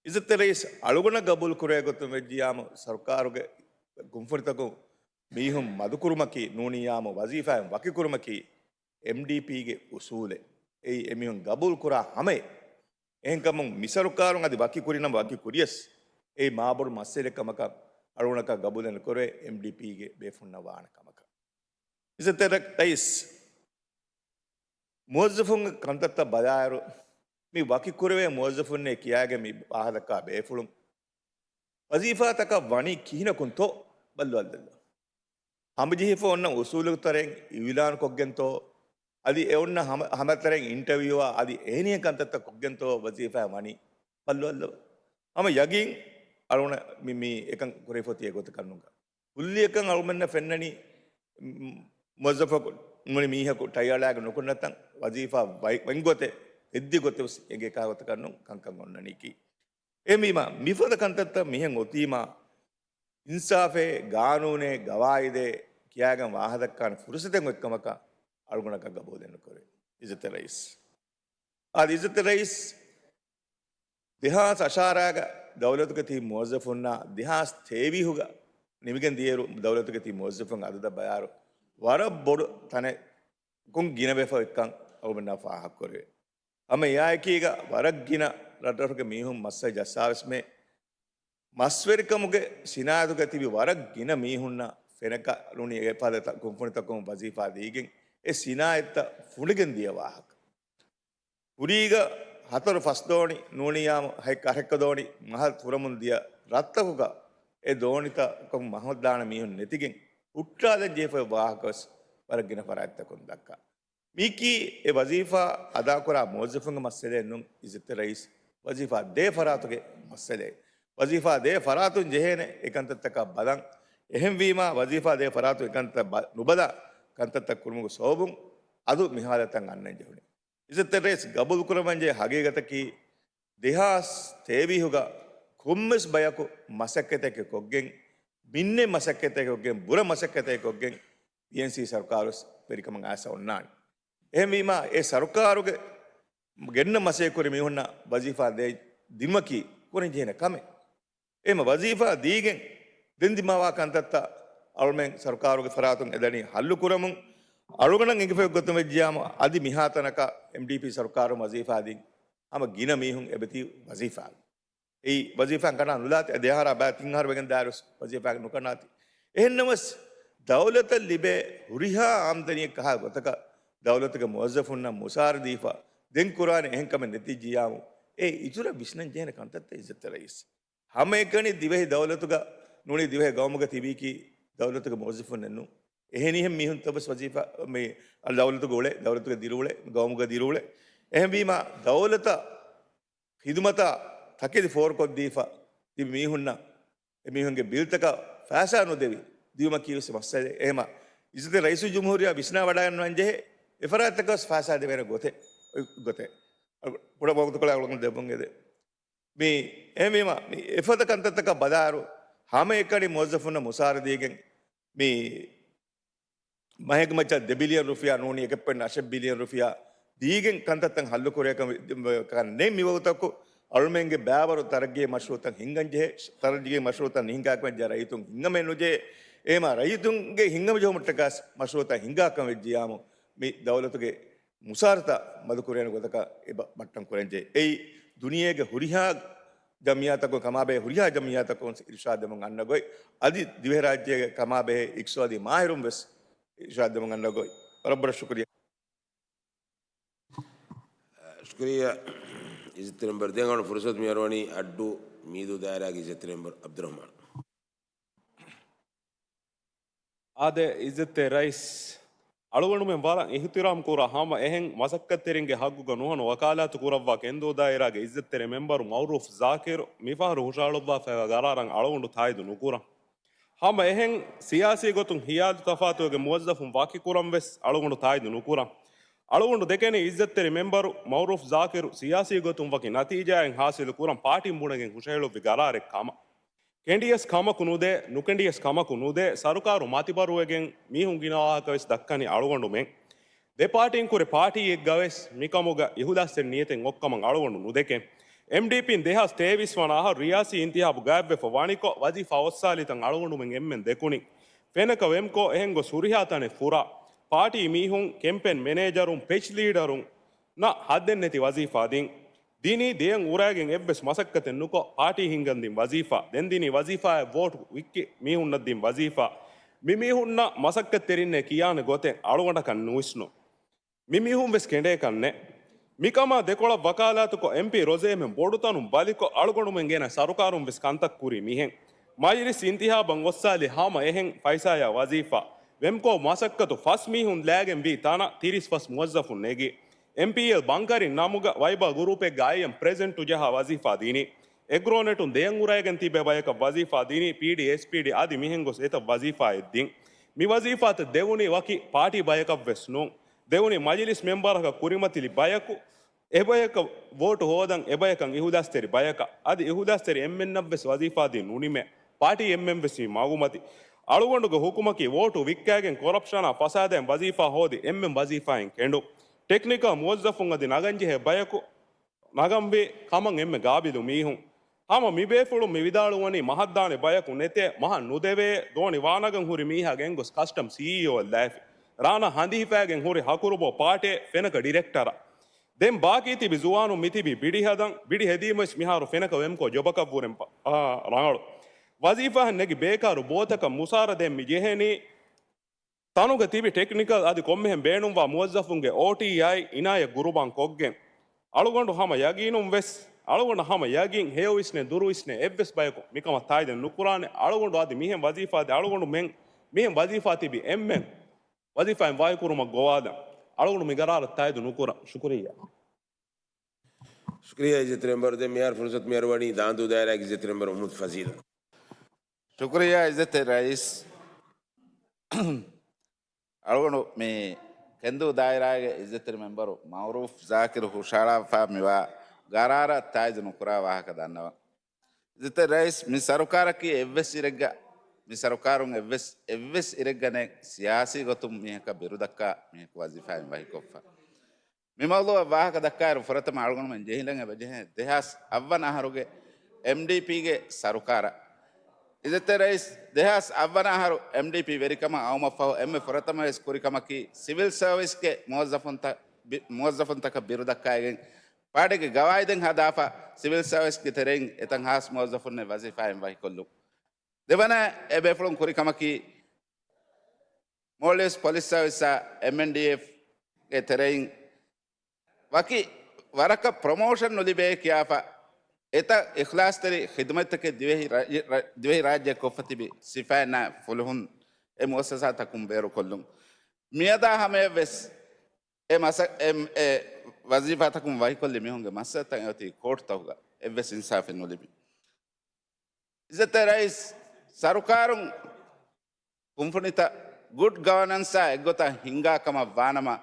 އިއްޒަތްތެރި ރައީސް، އަޅުގަނޑަށް ގަބޫލު ކުރޭ ގޮތުން ވެއްޖިޔާމު ސަރުކާރުގެ ކުންފުނިތަކުން މީހުން މަދުކުރުމަކީ ނޫނިއްޔާމު ވަޒީފާއިން ވަކިކުރުމަކީ އެމްޑީޕީގެ އުސޫލެއް. އެއީ އެމީހުން ގަބޫލު ކުރާ ހަމައެއް. އެހެންކަމުން މި ސަރުކާރުން އަދި ވަކި ކުރިނަމަ ވަކި ކުރިޔަސް އެއީ މާބޮޑު މައްސަލައެއް ކަމަކަށް އަޅުގަނޑަކަށް ގަބޫލެއް ނުކުރޭ އެމްޑީޕީގެ ބޭފުންނަށް ވާނެ ކަމަކަށް. އިއްޒަތްތެރި ރައީސް، މުވައްޒަފުންގެ ކަންތައްތައް ބަލާއިރު، މި ވަކިކުރެވޭ މުވައްޒަފުންނޭ ކިޔާގެން މި ވާހަކަ ދައްކާ ބޭފުޅުން ވަޒީފާތަކަށް ވަނީ ކިހިނަކުންތޯ ބައްލަވާލަދެއްލޯ. ހަމަޖެހިފަ އޮންނަ އުސޫލު ތަރެއިން އިއުލާން ކޮށްގެންތޯ، އަދި އެ އޮންނަ ހަމަ، ހަމަތަރެއިން އިންޓަވިއުއާ އަދި އެހެނިހެން ކަންތައްތައް ކޮށްގެންތޯ ވަޒީފާ ވަނީ ބައްލަވައްލަވާ. ހަމަ ޔަގީން އަޅުގަނޑަށް މި، މި އެކަން ކުރެވިފަ އޮތީ އެގޮތަކަށް ނޫން. ކުއްލިއަކަށް އަޅުގަނޑަށް ފެންނަނީ، މު، މުވައްޒަފަކު ނޫނީ މީހަކު ޓައި އަޅާގެން ނުކުންނަތަން ވަޒީފާ ވައި، ވަންގޮތެއް، ހެއްދި ގޮތެއް ވެސް އެނގޭ ކަހަލަ ގޮތަކަށް ނޫން ކަންކަން އޮންނަނީކީ. އެހެންވީމާ، މިފަދަ ކަންތައްތައް މިހެން އޮތީމާ، އިންސާފޭ، ގާނޫނޭ، ގަވާއިދޭ ކިޔާގެން ވާހަކަދައްކާނެ ފުރުސަތެއް އޮތްކަމަކަށް އަޅުގަނޑަކަށް ގަބޫލެއް ނުކުރޭ. އިއްޒަތްތެރި ރައީސް. އާދެ، އިއްޒަތްތެރި ރައީސް، ދެހާސް އަށާރައިގަ ދައުލަތުގަ ތިބި މުވައްޒަފުންނާ ދެހާސް ތޭވީހުގަ ނިމިގެން ދިޔައިރު، ދައުލަތުގަ ތިބި މުވައްޒަފުން އަދަދަށް ބަލާއިރު، ވަރަށް ބޮޑު ތަނެއް ކުން ގިނަވެފަ އޮތްކަން އަޅުގަނޑުމެންނާ ފާހަގަކުރެވޭ. ހަމަ އެއާއެކީގަ ވަރަށް ގިނަ ރަށްރަށުގެ މީހުން މައްސަލަ ޖައްސާވެސްމެ، މަސްވެރިކަމުގެ ސިނާއަތުގަ ތިބި ވަރަށް ގިނަ މީހުންނަށް ފެނަކަލުނީ އެފަދަ ތަ، ކުންފުނިތަކުން ވަޒީފާ ދީގެން އެ ސިނާއަތްތައް ފުނޑިގެން ދިޔަ ވާހަކަ. ކުރީގަ ހަތަރު ފަސް ދޯނި ނޫނިއްޔާމު ހަތް އަށެއްކަ ދޯނި މަހަށް ފުރަމުން ދިޔަ ރަށްތަކުގަ އެ ދޯނިތަކުން މަހަށް ދާނެ މީހުން ނެތިގެން ހުއްޓާލަން ޖެހިފައި ވާހަކަ ވެސް ވަރަށް ގިނަ ފަރާތްތަކުން ދައްކާ. މީކީ އެ ވަޒީފާ އަދާކުރާ މުވައްޒަފުންގެ މައްސަލައެއް ނޫން، އިއްޒަތްތެރި ރައީސް، ވަޒީފާ ދޭ ފަރާތުގެ މައްސަލައެއް. ވަޒީފާ ދޭ ފަރާތުން ޖެހޭނެ އެކަންތައްތަކަށް ބަލަން. އެހެންވީމާ، ވަޒީފާ ދޭ ފަރާތުން އެކަންތައް ބަ، ނުބަލާ ކަންތައްތައް ކުރުމުގެ ސަބަބުން އަދު މި ހާލަތަށް އަންނަން ޖެހުނީ. އިއްޒަތްތެރި ރައީސް، ގަބޫލުކުރަމަންޖެހޭ ހަގީގަތަކީ، ދެހާސް ތޭވީހުގަ ކޮންމެސް ބަޔަކު މަސައްކަތެއް ކޮށްގެން، މިންނެ މަސައްކަތެއް ކޮށްގެން، ބުރަ މަސައްކަތެއް ކޮށްގެން، ޕީއެންސީ ސަރުކާރު ވެސް ވެރިކަމަށް އައިސް އޮންނާނެ. އެހެންވީމާ، އެ ސަރުކާރުގެ ގެންނަ މަސައްކަތް ކުރި މީހުންނަށް ވަޒީފާ ދޭ، ދިނުމަކީ ކުރަން ޖެހޭނެ ކަމެއް. އެހެން ވަޒީފާ ދީގެން ދެން ދިމާވާ ކަންތައްތައް އަޅުމެން ސަރުކާރުގެ ފަރާތުން އެދަނީ ހައްލު ކުރަމުން. އަޅުގަނޑަށް އެނގިފައި ގޮތުން ވެއްޖިޔާމު، އަދި މިހާތަނަކަށް އެމްޑީޕީ ސަރުކާރުން ވަޒީފާ ދިން ހަމަ ގިނަ މީހުން އެބަތި ވަޒީފާ. އެއީ ވަޒީފާ ކަނޑާ ނުލާތި، ދެއަހަރާ ބައި ތިން އަހަރު ވެގެން ދާއިރު ވަޒީފާ ނުކަނޑާތި. އެހެންނަމަވެސް، ދައުލަތަށް ލިބޭ ހުރިހާ އާމްދަނީއެއް ކަހާ ގޮތަކަށް ދައުލަތުގެ މުވައްޒަފުންނަށް މުސާރަ ދީފަ ދެން ކުރާނެ އެހެން ކަމެއް ނެތިއްޖިޔާމު، އެ އިތުރަށް ވިސްނަން ޖެހޭނެ ކަންތައްތައް އިއްޒަތްތެރި ރައީސް. ހަމައެކަނި ދިވެހި ދައުލަތުގަ ނޫނީ ދިވެހި ގައުމުގަ ތިބީކީ ދައުލަތުގެ މުވައްޒަފުންނެއް ނޫން. އެހެނިހެން މީހުންތައް ވެސް ވަޒީފާ މި ދައުލަތުގަ އުޅޭ، ދައުލަތުގެ ދިރިއުޅޭ، ގައުމުގަ ދިރިއުޅޭ. އެހެންވީމާ، ދައުލަތަށް ޚިދުމަތާ ތަކެތި ފޯރުކޮށްދީފަ ތިބި މީހުންނަށް އެމީހުންގެ ބިލްތަކަށް ފައިސާ ނުދެވި ދިޔުމަކީ ވެސް މައްސަލައެއް. އެހެމަ އިއްޒަތްތެރި ރައީސުލްޖުމްހޫރިއްޔާ ވިސްނާވަޑައިގަންނަން ޖެހޭ އެފަރާތްތަކަށް ފައިސާ ދެވޭނެ ގޮތެއް، ގޮތެއް. ކުޑަ ވަގުތުކޮޅެއް އަޅުގަނޑު ދެއްވަން އެދެ. މި އެހެންވީމަ، މި އެފަދަ ކަންތައްތަކަށް ބަލާއިރު، ހަމައެކަނި މުވައްޒަފުންނަށް މުސާރަ ދީގެން، މި މަހެއްގެ މައްޗަށް ދެ ބިލިއަން ރުފިޔާ ނޫނީ، އެކެއްޕެން އަށެއް ބިލިއަން ރުފިޔާ ދީގެން ކަންތައްތައް ހައްލު ކުރޭކަން ނެތް. މިވަގުތަކު އަޅުމެންގެ ބައިވަރު ތަރައްގީ މަޝްރޫއުތައް ހިންގަން ޖެހޭ، ތަރައްގީ މަޝްރޫއުތައް ނިހިނގާކަން ޖެހޭ ރައްޔިތުން ހިންގަމެއް ނުޖެހޭ. އެހެމަ ރައްޔިތުންގެ ހިންގަމަ ޖެހުމަށްޓަކަސް މަޝްރޫއުތައް ހިންގާކަން ވެއްޖިޔާމު، މި ދައުލަތުގެ މުސާރަތައް މަދުކުރޭނެ ގޮތަކަށް އެބަ ބައްޓަން ކުރަންޖެހޭ. އެއީ ދުނިޔޭގެ ހުރިހާ ޖަމްއިއްޔާތަކުން ކަމާބެހޭ، ހުރިހާ ޖަމްއިއްޔާތަކުން އިރުޝާދު ދެމުން އަންނަ ގޮތް، އަދި ދިވެހިރާއްޖޭގެ ކަމާބެހޭ އިޤްތިޞާދީ މާހިރުން ވެސް އިރުޝާދު ދެމުން އަންނަ ގޮތް. ވަރަށް ބޮޑަށް ޝުކުރިއްޔާ. ޝުކުރިއްޔާ އިއްޒަތްތެރި މެމްބަރު. ދެން އަޅު ފުރުސަތު މި އަރުވަނީ އައްޑޫ މީދޫ ދާއިރާގެ އިއްޒަތްތެރި މެމްބަރު އަބްދުއްރަޙްމާން. އާދެ، އިއްޒަތްތެރި ރައީސް، އަޅުގަނޑުމެން ވަރަށް އިޙްތިރާމް ކުރާ ހަމަ އެހެން މަސައްކަތްތެރިންގެ ހައްގުގަ ނުހަނު ވަކާލާތު ކުރައްވާ ކެންދޫ ދާއިރާގެ އިއްޒަތްތެރި މެމްބަރު މައުރޫފް ޒާކިރު މިފަހަރު ހުށަހަޅުއްވާފައިވާ ގަރާރަށް އަޅުގަނޑު ތާއީދު ނުކުރަން. ހަމަ އެހެން ސިޔާސީ ގޮތުން ހިޔާލު ތަފާތުވެގެން މުވައްޒަފުން ވަކިކުރަން ވެސް އަޅުގަނޑު ތާއީދު ނުކުރަން. އަޅުގަނޑު ދެކެނީ އިއްޒަތްތެރި މެމްބަރު މައުރޫފް ޒާކިރު ސިޔާސީ ގޮތުން ވަކި ނަތީޖާއެއް ހާސިލު ކުރަން ޕާޓީން ބުނެގެން ހުށަހެޅުއްވި ގަރާރެއް ކަމަށް. ކެނޑިޔަސް ކަމަކު ނުދޭ، ނުކެނޑިޔަސް ކަމަކު ނުދޭ، ސަރުކާރު މަތިބަރުވެގެން މީހުން ގިނަ ވާހަކަ ވެސް ދައްކަނީ އަޅުގަނޑުމެން. ދެ ޕާޓީން ކުރެ ޕާޓީއެއްގަ ވެސް މިކަމުގަ އިހުލާސްތެރި ނިޔަތެއް އޮއްކަމަށް އަޅުގަނޑު ނުދެކެން. އެމްޑީޕީން ދެހާސް ތޭވީސް ވަނަ އަހަރު ރިޔާސީ އިންތިހާބު ގާތްވެފަ ވަނިކޮށް ވަޒީފާ އޮއްސާލިތަން އަޅުގަނޑުމެން އެންމެން ދެކުނީ. ފެނަކަ ވެމްކޮށް އެހެން ގޮސް ހުރިހާ ތަނެއް ފުރާ، ޕާޓީ މީހުން، ކެމްޕޭން މެނޭޖަރުން، ޕެޗް ލީޑަރުން، ނަ ހައްދެއްނެތި ވަޒީފާ ދިން. ދިނީ ދެއަށް އުރައިގެން އެއްވެސް މަސައްކަތެއް ނުކޮށް، ޕާޓީ ހިންގަން ދިން ވަޒީފާ. ދެން ދިނީ ވަޒީފާއަށް ވޯޓް ވިއްކި މީހުންނަށް ދިން ވަޒީފާ. މި މީހުންނަށް މަސައްކަތްތެރިންނޭ ކިޔާނެ ގޮތެއް އަޅުގަނޑަކަށް ނުވިސްނުން. މި މީހުން ވެސް ކެނޑޭކަށް ނެތް. މިކަމާ ދެކޮޅަށް ވަކާލާތުކޮށް، އެމްޕީ ރޮޒޭމެން ބޮޑުތަނުން ބަލިކޮށް، އަޅުގަނޑުމެން ގެނަ ސަރުކާރުން ވެސް ކަންތައް ކުރި މިހެން. މަޖިލިސް އިންތިހާބަށް އޮއްސާލި ހަމަ އެހެން ފައިސާޔާ ވަޒީފާ. ވެމްކޯ މަސައްކަތު ފަސް މީހުން ލާގެން ވީ ތަނަށް ތިރީސް ފަސް މުވައްޒަފުން ނެގި، އެމްޕީއެލް ބަންކަރިން ނަމުގަ ވައިބާ ގުރޫޕެއްގަ އައިއެމް ޕްރެޒިޑެންޓު ޖަހާ ވަޒީފާ ދިނީ. އެގްރޯނެޓުން ދެޔަށް އުރައިގެން ތިބޭ ބަޔަކަށް ވަޒީފާ ދިނީ، ޕީޑީ، އެސްޕީޑީ އަދި މިހެން ގޮސް އެތައް ވަޒީފާއެއް ދިން. މި ވަޒީފާތައް ދެވުނީ ވަކި ޕާޓީ ބަޔަކަށްވެސް ނޫން. ދެވުނީ މަޖިލިސް މެމްބަރަކަށް ކުރިމަތިލި ބަޔަކު، އެބަޔަކަށް ވޯޓު ހޯދަން އެބަޔަކަށް އިހުލާސްތެރި ބަޔަކަށް. އަދި އިހުލާސްތެރި އެންމެންނަށްވެސް ވަޒީފާ ދީ ނުނިމޭ. ޕާޓީ އެންމެންވެސް މި މަގުމަތި. އަޅުގަނޑުގެ ހުކުމަކީ ވޯޓު ވިއްކާގެން ކޮރަޕްޝަނާ ފަސާދައިން ވަޒީފާ ހޯދި އެންމެން ވަޒީފާއިން ކެނޑު. ޓެކްނިކަލް މުވައްޒަފުން އަދި ނަގަންޖެހޭ ބަޔަކު ނަގަންވީ ކަމަށް އެންމެ ގާބިލު މީހުން. ހަމަ މިބޭފުޅުން މި ވިދާޅުވަނީ މަހަށްދާނެ ބަޔަކު ނެތޭ، މަހަށް ނުދެވޭ، ދޯނި ވާނަގަން ހުރި މީހާ ގެންގޮސް ކަސްޓަމް ސީއީއޯއަށް ލާފި. ރާނާ ހަނދިހިފައިގެން ހުރި ހަކުރުބޯ ޕާޓޭ ފެނަކަ ޑިރެކްޓަރަށް. ދެން ބާކީ ތިބި ޒުވާނުން މިތިބީ ބިޑި ހަދަން، ބިޑި ހެދީމަވެސް މިހާރު ފެނަކަ ވެމްކޯ ޖޮބަކަށްވުރެން ބަ-، އާ، ރަނގަޅު. ވަޒީފާހަށް ނެގި ބޭކާރު ބޯތަކަށް މުސާރަ ދޭން މި ޖެހެނީ. ތަނުގަ ތިބި ޓެކްނިކަލް އަދި ކޮންމެހެން ބޭނުންވާ މުވައްޒަފުންގެ އޯޓީއާއި އިނާޔަތް ގުރުބާން ކޮށްގެން. އަޅުގަނޑު ހަމަ ޔަގީނުން ވެސް، އަޅުގަނޑަށް ހަމަ ޔަގީން ހެޔޮ ވިސްނޭ ދުރު ވިސްނޭ އެއްވެސް ބަޔަކު މިކަމަށް ތާއީދެއް ނުކުރާނެ. އަޅުގަނޑު އަދި މިހެން ވަޒީފާ ދޭ އަޅުގަނޑު މެން، މިހެން ވަޒީފާ ތިބި އެންމެން ވަޒީފާއިން ވާހިކުރުމަށް ގޮވާލަން. އަޅުގަނޑު މި ގަރާރަށް ތާއީދު ނުކުރަން. ޝުކުރިއްޔާ. ޝުކުރިއްޔާ އިއްޒަތްތެރި މެމްބަރު. ދެން މިހާރު ފުރުސަތު މި އަރުވަނީ ދާނދޫ ދާއިރާގެ އިއްޒަތްތެރި މެމްބަރު މުހައްމަދު ފަޒީލަށް. ޝުކުރިއްޔާ އިއްޒަތްތެރި ރައީސް. އަޅުގަނޑު މި ކެންދޫ ދާއިރާގެ އިއްޒަތްތެރި މެމްބަރު މައުރޫފް ޒާކިރު ހުށަހަޅާފަ މިވާ ގަރާރަށް ތާއީދު ނުކުރާ ވާހަކަ ދަންނަވަން. އިއްޒަތްތެރި ރައީސް، މި ސަރުކާރަކީ އެއްވެސް އިރެއްގަ، މި ސަރުކާރުން އެއްވެސް، އެއްވެސް އިރެއްގަ ނެތް ސިޔާސީ ގޮތުން މީހަކަށް ބިރުދައްކާ މީހަކު ވަޒީފާއިން ވަކިކޮށްފަ. މި މައުޟޫއަށް ވާހަކަ ދައްކާއިރު ފުރަތަމަ އަޅުގަނޑުމެން ޖެހިލަން އެބަޖެހޭ ދެހާސް އަށްވަނަ އަހަރުގެ އެމްޑީޕީގެ ސަރުކާރަށް. އިއްޒަތްތެރި ރައީސް، ދެހާސް އަށްވަނަ އަހަރު އެމްޑީޕީ ވެރިކަމަށް އައުމަށްފަހު އެންމެ ފުރަތަމަވެސް ކުރި ކަމަކީ ސިވިލް ސަރވިސްގެ މުވައްޒަފުންތައް، ބި-، މުވައްޒަފުންތަކަށް ބިރުދައްކައިގެން ޕާޓީގެ ގަވާއިދެއް ހަދާފަ ސިވިލް ސަރވިސްގެ ތެރެއިން އެތައް ހާސް މުވައްޒަފުންނެއް ވަޒީފާއިން ވަކިކޮށްލުން. ދެވަނަ އެ ބޭފުޅުން ކުރި ކަމަކީ މޯލްޑިވްސް ޕޮލިސް ސަރވިސްއާ އެމްއެންޑީއެފްގެ ތެރެއިން ވަކި ވަރަކަށް ޕްރޮމޯޝަން ނުލިބޭ ކިޔާފަ، އެތައް އިޚްލާޞްތެރި ޚިދުމަތްތަކެއް ދިވެހި ރާ-، ރާ-، ދިވެހި ރާއްޖެ ކޮށްފަ ތިބި ސިފައިންނާ ފުލުހުން އެ މުއައްސަސާތަކުން ބޭރުކޮށްލުން. މިއަދާ ހަމަޔަށްވެސް އެ މަސަ-، އެ، އެ ވަޒީފާތަކުން ވަކިކޮށްލި މީހުންގެ މައްސަލަތައް އެއޮތީ ކޯޓުތަކުގަ އެއްވެސް އިންސާފެއް ނުލިބި. އިއްޒަތްތެރި ރައީސް، ސަރުކާރުން ކުންފުނިތައް ގުޑް ގަވަނަންސާ އެއްގޮތަށް ހިންގާ ކަމަށް ވާނަމަ،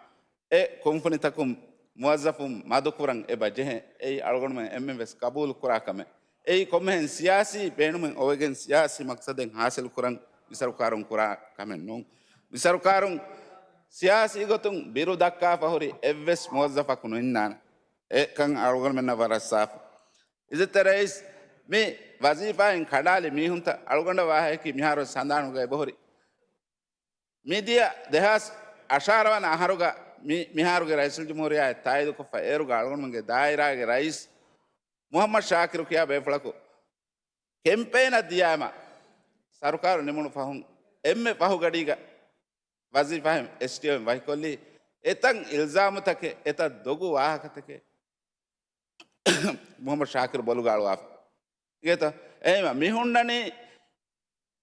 އެ ކުންފުނިތަކުން މުވައްޒަފުން މަދުކުރަން އެބަ ޖެހޭ. އެއީ އަޅުގަނޑުމެން އެންމެން ވެސް ގަބޫލު ކުރާ ކަމެއް. އެއީ ކޮންމެހެން ސިޔާސީ ބޭނުމެއް އޮވެގެން ސިޔާސީ މަޤްޞަދެއް ހާސިލު ކުރަން މި ސަރުކާރުން ކުރާ ކަމެއް ނޫން. މި ސަރުކާރުން ސިޔާސީ ގޮތުން ބިރު ދައްކާފަ ހުރި އެއްވެސް މުވައްޒަފަކު ނުއިންނާނެ. އެކަން އަޅުގަނޑުމެންނަށް ވަރަށް ސާފު. އިއްޒަތްތެރި ރައީސް، މި ވަޒީފާއިން ކަނޑާލި މީހުންތައް އަޅުގަނޑަށް ވާހަކައަކީ މިހާރު ސަނދާނުގަ އެބަހުރި. މިދިޔަ ދެހާސް އަށާރަ ވަނަ އަހަރުގަ މި، މިހާރުގެ ރައީސުލްޖުމްހޫރިއްޔާ ތާއީދުކޮށްފަ އޭރުގަ އަޅުގަނޑުމެންގެ ދާއިރާގެ ރައީސް މުހައްމަދު ޝާކިރު ކިޔާ ބޭފުޅަކު ކެމްޕޭނަށް ދިޔާމަ، ސަރުކާރު ނިމުނު ފަހުން އެންމެ ފަހުގަޑީގަ ވަޒީފާއިން އެސްޓީއޯއިން ވަކިކޮށްލީ، އެތައް އިލްޒާމުތަކެއް، އެތައް ދޮގު ވާހަކަތަކެއް މުހައްމަދު ޝާކިރު ބޮލުގަ އަޅުވާފަ. އިނގޭތަ؟ އެހެންވީމަ މި ހުންނަނީ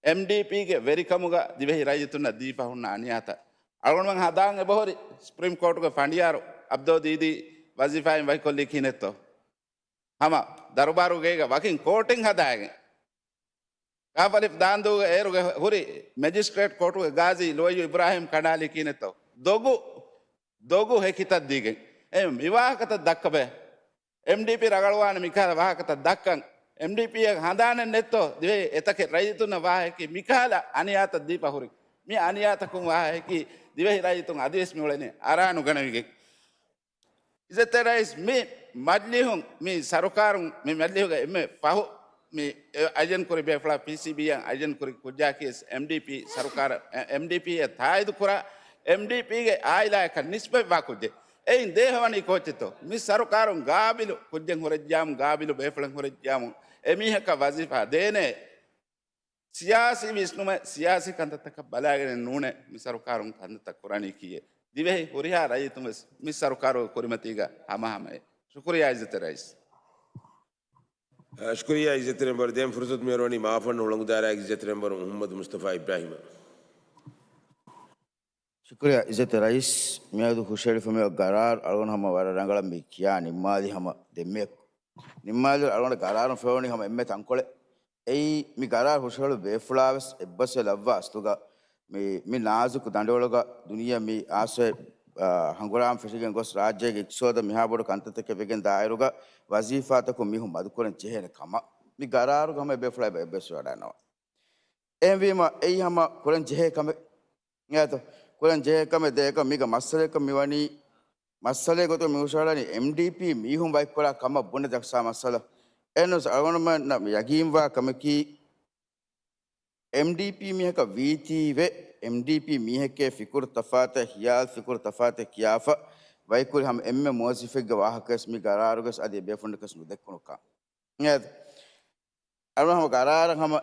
އެމްޑީޕީގެ ވެރިކަމުގަ ދިވެހި ރައްޔިތުންނަށް ދީފަ ހުންނަ އަނިޔާތައް. އަޅުގަނޑުމެން ހަދާން އެބަހުރި ސުޕްރީމް ކޯޓުގެ ފަނޑިޔާރު އަބްދޯ ދީދީ ވަޒީފާއިން ވަކިކޮށްލީ ކިހިނެއްތޯ؟ ހަމަ ދަރުބާރުގޭގަ ވަކިން ކޯޓެއް ހަދާގެން. ކާފަލިފް ދާންދޫގެ އޭރުގެ ހުރި މެޖިސްޓްރޭޓް ކޯޓުގެ ގާޒީ ލޯޔު އިބްރާހިމް ކަނޑާލީ ކިހިނެއްތޯ؟ ދޮގު، ދޮގު ހެކިތައް ދީގެން. އެ މިވާހަކަތައް ދައްކަބަ. އެމްޑީޕީ ރަގަޅުވާނެ މިކަހަލަ ވާހަކަތައް ދައްކަން. އެމްޑީޕީއަށް ހަނދާނެއް ނެތްތޯ؟ ދިވެހި އެތަކެއް ރައްޔިތުންނަށް ވާހަކަކީ މިކަހަލަ އަނިޔާތައް ދީފަ ހުރި. މި އަނިޔާތަކުން ވާހަކަކީ ދިވެހި ރައްޔިތުން އަދިވެސް މިއުޅެނީ އަރާ ނުގަނެވިގެން. އިއްޒަތްތެރި ރައީސް، މި މަޖްލިހުން، މި ސަރުކާރުން، މި މަޖްލިހުގެ އެންމެ ފަހު މި އައިޖަން ކުރި ބޭފުޅާ ޕީސީބީއަށް އައިޖަން ކުރި ކުއްޖާކީ ވެސް އެމްޑީޕީ ސަރުކާރަށް، އެ، އެމްޑީޕީއަށް ތާއީދު ކުރާ، އެމްޑީޕީގެ އާއިލާއަކަށް ނިސްބަތްވާ ކުއްޖެއް. އެއިން ދޭހަވަނީ ކޯއްޗެއްތޯ؟ މި ސަރުކާރުން ގާބިލު ކުއްޖެއް ހުރެއްޖާމު، ގާބިލު ބޭފުޅެއް ހުރެއްޖާމު، އެމީހަކަށް ވަޒީފާ ދޭނޭ. ސިޔާސީ ވިސްނުމެއް، ސިޔާސީ ކަންތައްތަކަށް ބަލާގެނެއް ނޫނޭ މި ސަރުކާރުން ކަންތައްތައް ކުރަނީކީއެއް. ދިވެހި ހުރިހާ ރައްޔިތުން ވެސް މި ސަރުކާރުގެ ކުރިމަތީގަ ހަމަހަމައޭ. ޝުކުރިއްޔާ އިއްޒަތްތެރި ރައީސް. އަ، ޝުކުރިއްޔާ އިއްޒަތްތެރި މެމްބަރު. ދެން ފުރުސަތު މިއަރުވަނީ މާފަންނު ހުޅަނގު ދާއިރާގެ އިއްޒަތްތެރި މެމްބަރު މުހައްމަދު މުސްތަފާ އިބްރާހިމަށް. ޝުކުރިއްޔާ އިއްޒަތްތެރި ރައީސް. މިއަދު ހުށަހެޅިފަ މި ގަރާރު އަޅުގަނޑު ހަމަ ވަރަށް ރަނގަޅަށް މި ކިޔާ ނިންމާލި ހަމަ ދެންމެ. ނިންމާލި އަޅުގަނޑު ގަރާރުން ފެނުނީ ހަމަ އެންމެ ތަންކޮޅެއް. އެއީ މި ގަރާރު ހުށަހެޅު ބޭފުޅާވެސް އެއްބަސްވެ ލައްވާ އަސްލުގަ މި، މި ނާޒުކު ދަނޑިވަޅުގަ ދުނިޔެ މި އާސްވެ، އާ، ހަނގުރާމަ ފެށިގެން ގޮސް ރާއްޖޭގެ އިޤްތިޞާދަށް މިހާ ބޮޑު ކަންތައްތަކެއް ވެގެން ދާއިރުގަ ވަޒީފާތަކުން މީހުން މަދުކުރަން ޖެހޭނެ ކަމަށް މި ގަރާރުގަ ހަމަ އެ ބޭފުޅާ އެއްބަސްވެވަޑައިގަންނަވާ. އެހެންވީމަ އެއީ ހަމަ ކުރަން ޖެހޭ ކަމެއް. އިނގޭތޯ؟ ކުރަން ޖެހޭ ކަމެއް ދޭކަށް މީގަ މައްސަލައަކަށް މިވަނީ، މައްސަލައެއް ގޮތުގަ މި ހުށަހަޅަނީ އެމްޑީޕީ މީހުން ވަކިކުރާ ކަމަށް ބުނެ ދައްކާ މައްސަލަ. އެހެންނަމަވެސް އަޅުގަނޑުމެންނަށް މި ޔަގީންވާ ކަމަކީ، އެމްޑީޕީ މީހަކަށް ވީތީވެ، އެމްޑީޕީ މީހެއްގެ ފިކުރު ތަފާތެއް، ހިޔާލު ފިކުރު ތަފާތެއް ކިޔާފަ، ވަކިކުރި ހަމަ އެންމެ މުވައްޒަފެއްގެ ވާހަކަވެސް މި ގަރާރުގަވެސް އަދި އެބޭފުޅުންނަކަސް ނުދެއްކުނު ކަން. އިނގޭތޯ؟ އަޅުގަނޑު ހަމަ ގަރާރަށް ހަމަ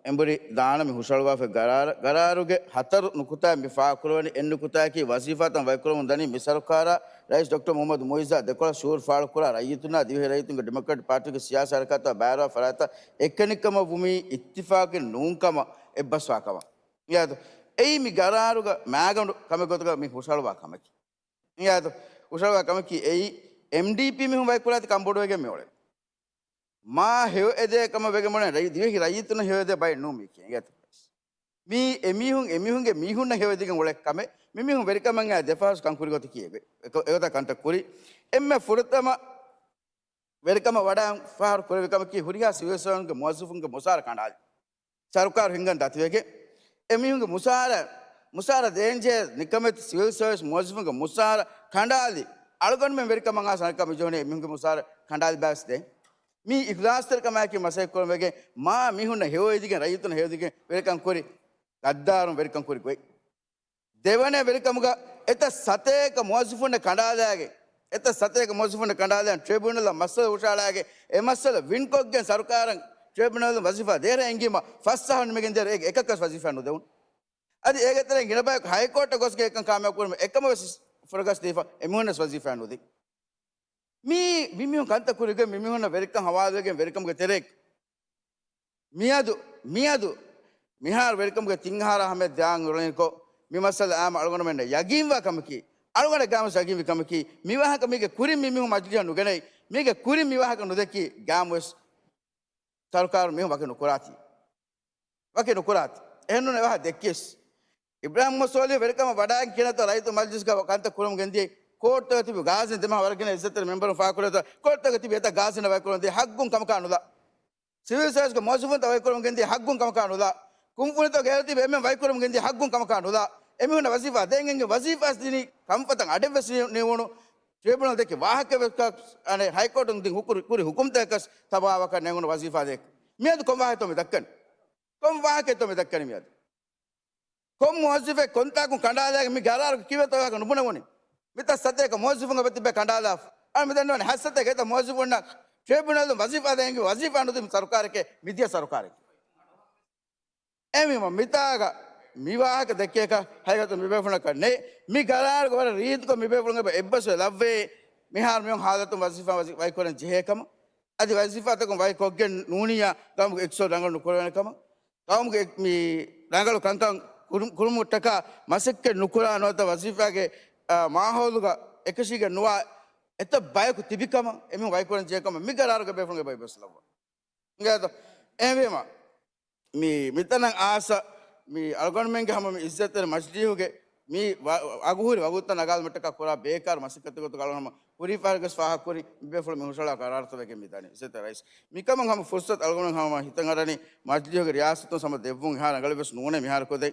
އެނބުރި ދާނަމޭ ހުށަހަޅުވާފަ ގަރާރަށް. ގަރާރުގެ ހަތަރު ނުކުތާ މި ފާހަގަކުރައްވަނީ. އެއް ނުކުތާއަކީ ވަޒީފާތައް ވަކިކުރަމުން ދަނީ މި ސަރުކާރާ، ރައީސް ޑޮކްޓަރ މުހައްމަދު މުއިއްޒާ ދެކޮޅަށް ޝުޢޫރު ފާޅުކުރާ ރައްޔިތުންނާ ދިވެހި ރައްޔިތުންގެ ޑިމޮކްރެޓިކް ޕާޓީގެ ސިޔާސީ ހަރަކާތާ ބައިވެރިވާ ފަރާތްތައް އެކަނިކަމަށްވުމީ އިއްތިފާޤެއް ނޫން ކަމަށް އެއްބަސްވާ ކަމަށް. އިނގޭތޯ؟ އެއީ މި ގަރާރުގަ މައިގަނޑު ކަމެއް ގޮތުގަ މި ހުށަހަޅުވާ ކަމަކީ. އިނގޭތޯ؟ ހުށަހަޅުވާ ކަމަކީ އެއީ އެމްޑީޕީ މީހުން ވަކިކުރާތީ ކަންބޮޑުވެގެން މި އުޅެނީ. މާ ހެޔޮއެދޭ ކަމަށް ވެގެން މި އުޅެނީ. ރައްޔި-، ދިވެހި ރައްޔިތުންނަށް ހެޔޮއެދޭ ބައެއް ނޫން މީކީ. އިނގޭތޯ؟ މީ އެމީހުން، އެމީހުންގެ މީހުންނަށް ހެޔޮއެދިގެން އުޅޭ ކަމެއް. މިމީހުން ވެރިކަމަށް އައި ދެ ފަހަރު ކަން ކުރި ގޮތަކީ އެ-، އެ-، އެގޮތަށް ކަންތައް ކުރި. އެންމެ ފުރަތަމަ ވެރިކަމަށް ވަޑައިގެން ފަހަރު ކުރެވި ކަމަކީ ހުރިހާ ސިވިލް ސަރވިސްގެ މުވައްޒަފުންގެ މުސާރަ ކަނޑާލި. ސަރުކާރު ހިންގަން ދަތިވެގެން އެމީހުންގެ މުސާރަ، މުސާރަ ދޭންޖެހޭ ނިކަމެތި ސިވިލް ސަރވިސް މުވައްޒަފުންގެ މުސާރަ ކަނޑާލި. އަޅުގަނޑުމެން ވެރިކަމަށް އައިސް އަނެއްކާ މި ޖެހުނީ އެމީހުންގެ މުސާރަ ކަނޑާލި ބައިވެސް ދޭން. މީ އިޚްލާޞްތެރިކަމާއެކީ މަސައްކަތް ކުރަން ވެގެން މާ މީހުންނަށް ހެޔޮއެދިގެން ރައްޔިތުންނަށް ހެޔޮއެދިގެން ވެރިކަން ކުރި ގައްދާރުން ވެރިކަން ކުރި ގޮތް. ދެވަނަ ވެރިކަމުގަ އެތައް ސަތޭކަ މުވައްޒަފުންނެއް ކަނޑާލައިގެން، އެތައް ސަތޭކަ މުވައްޒަފުންނެއް ކަނޑާލައިގެން ޓްރިބިއުނަލަށް މައްސަލަ ހުށަހަޅައިގެން، އެ މައްސަލަ ވިންކޮށްގެން ސަރުކާރަށް ޓްރިބިއުނަލުން ވަޒީފާ ދޭހަށް އެންގީމަ ފަސް އަހަރު ނިމިގެން ދިޔައިރު އޭގެ އެކަކަސް ވަޒީފާ ނުދެވުނު. އަދި އޭގެ ތެރެއިން ގިނަ ބަޔަކު ހައިކޯޓަށް ގޮސްގެން އެކަން ކާމިޔާބު ކުރުމަށް އެކަމަށް ވެސް ފުރަގަސް ދީފަ އެމީހުންނަށް ވަޒީފާ ނުދީ. މީ، މި މީހުން ކަންތައް ކުރިގެން މި މީހުންނަށް ވެރިކަން ހަވާލުވެގެން ވެރިކަމުގެ ތެރޭ މިއަދު، މިއަދު މިހާރު ވެރިކަމުގެ ތިން އަހަރާ ހަމަޔަށް ދާން އުޅެނިކޮށް، މި މައްސަލަ އާއްމު އަޅުގަނޑުމެންނަށް ޔަގީންވާ ކަމަކީ، އަޅުގަނޑަށް ގާމުސް ޔަގީންވި ކަމަކީ، މިވާހަކަ މީގެ ކުރިން މި މީހުން މަޖިލީހަށް ނުގެނައި، މީގެ ކުރިން މި ވާހަކަ ނުދެއްކި ގާމުވެސް ސަރުކާރުން މީހުން ވަކި ނުކުރާތީ. ވަކި ނުކުރާތި. އެހެންނޫން އެވާހަ ދެއްކިޔަސް. އިބްރާހިމް މުހައްމަދު ސޯލިހު ވެރިކަމަށް ވަޑައިގެން ކިޔަންތޯ ރައްޔިތު މަޖިލިސްގަ ކަންތައް ކުރަމުން ގެންދިޔަ ކޯޓްތަކަށް ތިބި ގާޒީން ދެމަހަ ވަރަށް ގިނަ އިއްޒަތްތެރި މެމްބަރުން ފާކުރޭތޯ ކޯޓްތަކަށް ތިބި އެތައް ގާޒީން ވަކިކުރަމުން ދިޔަ ހައްގުން ކަމަކާ ނުލާ. ސިވިލް ސަރވިސްގެ މުވައްޒަފުންތައް ވަކިކުރަމުން ގެންދިޔަ ހައްގުން ކަމަކާ ނުލާ. ކުންފުނިތަކުގެ އެރު ތިބި އެންމެން ވަކިކުރަމުން ގެންދިޔަ ހައްގުން ކަމަކާ ނުލާ. އެމީހުންނަށް ވަޒީފާ ދޭން އެނގި ވަޒީފާ ދިނީ ކަންފަތަށް އަޑެއްވެސް ނި-، ނިވުނު. ޓްރިބިއުނަލް ދެއްކި ވާހަކަ ވެސް ކަ-، އަނެއް ހައިކޯޓުން ދިން ހުކުރި، ކުރި ހުކުމްތަކަސް ތަބާވަކަށް ނެގުނު ވަޒީފާ ދޭ. މިއަދު ކޮން ވާހަކަތޯ މި ދައްކަނީ؟ ކޮން ވާހަކަތޯ މި ދައްކަނީ މިއަދު؟ ކޮން މުވައްޒަފެއް ކޮންތާކުން ކަނޑާލާގެން މި ގަރާރުގެ ކިވެތޯ ވާހަކަ ނުބުނެވުނީ؟ މިތައް ސަތޭކަ މުވައްޒަފުންގެ ތިބެ ކަނޑާލާފަ. އަން މި ދަންނަވަނީ ހަތް ސަތޭކަ އެތައް މުވައްޒަފުންނަށް ޓްރިބިއުނަލުން ވަޒީފާ ދޭން އެނގި ވަޒީފާ ނުދީ މި ސަރުކާރެކޭ، މިދިޔަ ސަރުކާރެކޭ. އެހެންވީމަ މިތާގަ މި ވާހަކަ ދެއްކޭކަށް ހަގީގަތުން މިބޭފުޅަކަށް ނެތް. މި ގަރާރުގަ ވަރަށް ރީތިކޮށް މިބޭފުޅުން އެބަ އެއްބަސްވެ ލައްވޭ. މިހާރު މިއޮން ހާލަތުން ވަޒީފާ ވަޒީ-، ވަކިކުރަން ޖެހޭ ކަމަށް. އަދި ވަޒީފާތަކުން ވަކިކޮށްގެން ނޫނިއްޔާ ގައުމުގެ އިޤްތިޞާދު ރަނގަޅު ނުކުރެވޭނެ ކަމަށް. ގައުމުގެ މި ރަނގަޅު ކަންކަން ކުރު-، ކުރުމަށްޓަކާ މަސައްކަތް ނުކުރާ ނުވަތަ ވަޒީފާގެ، އާ، މާހައުލުގަ އެކަށީގެން ނުވާ އެތައް ބަޔަކު ތިބި ކަމަށް އެމީހުން ވަކިކުރަން ޖެހޭ ކަމަށް މި ގަރާރުގެ ބޭފުޅުން އެބަ އެއްބަސްލައްވާ. އިނގޭތޯ؟ އެހެންވީމަ، މި، މިތަނަށް އާސަ، މި އަޅުގަނޑުމެންގެ ހަމަ މި އިއްޒަތްތެރި މަޖިލީހުގެ މި ވަ-، އަގުހުރި ވަގުތުތައް ނަގާލުމަށްޓަކާ ކުރާ ބޭކާރު މަސައްކަތުގެ ގޮތުގަ އަޅުގަނޑު ހަމަ ކުރީ ފަހަރުގެސް ފާހަގަކުރި މި ބޭފުޅުން މި ހުށަހަޅާ ގަރާރުތައް ވެގެން މިދަނީ އިއްޒަތްތެރި ރައީސް. މިކަމުން ހަމަ ފުރުސަތު އަޅުގަނޑު ހަމަ ހިތަށް އަރަނީ މަޖިލީހުގެ ރިޔާސަތުން ހަމަ ދެއްވުން އެހާ ރަނގަޅެއްވެސް ނޫނޭ މިހާރު ކޮށްދޭ.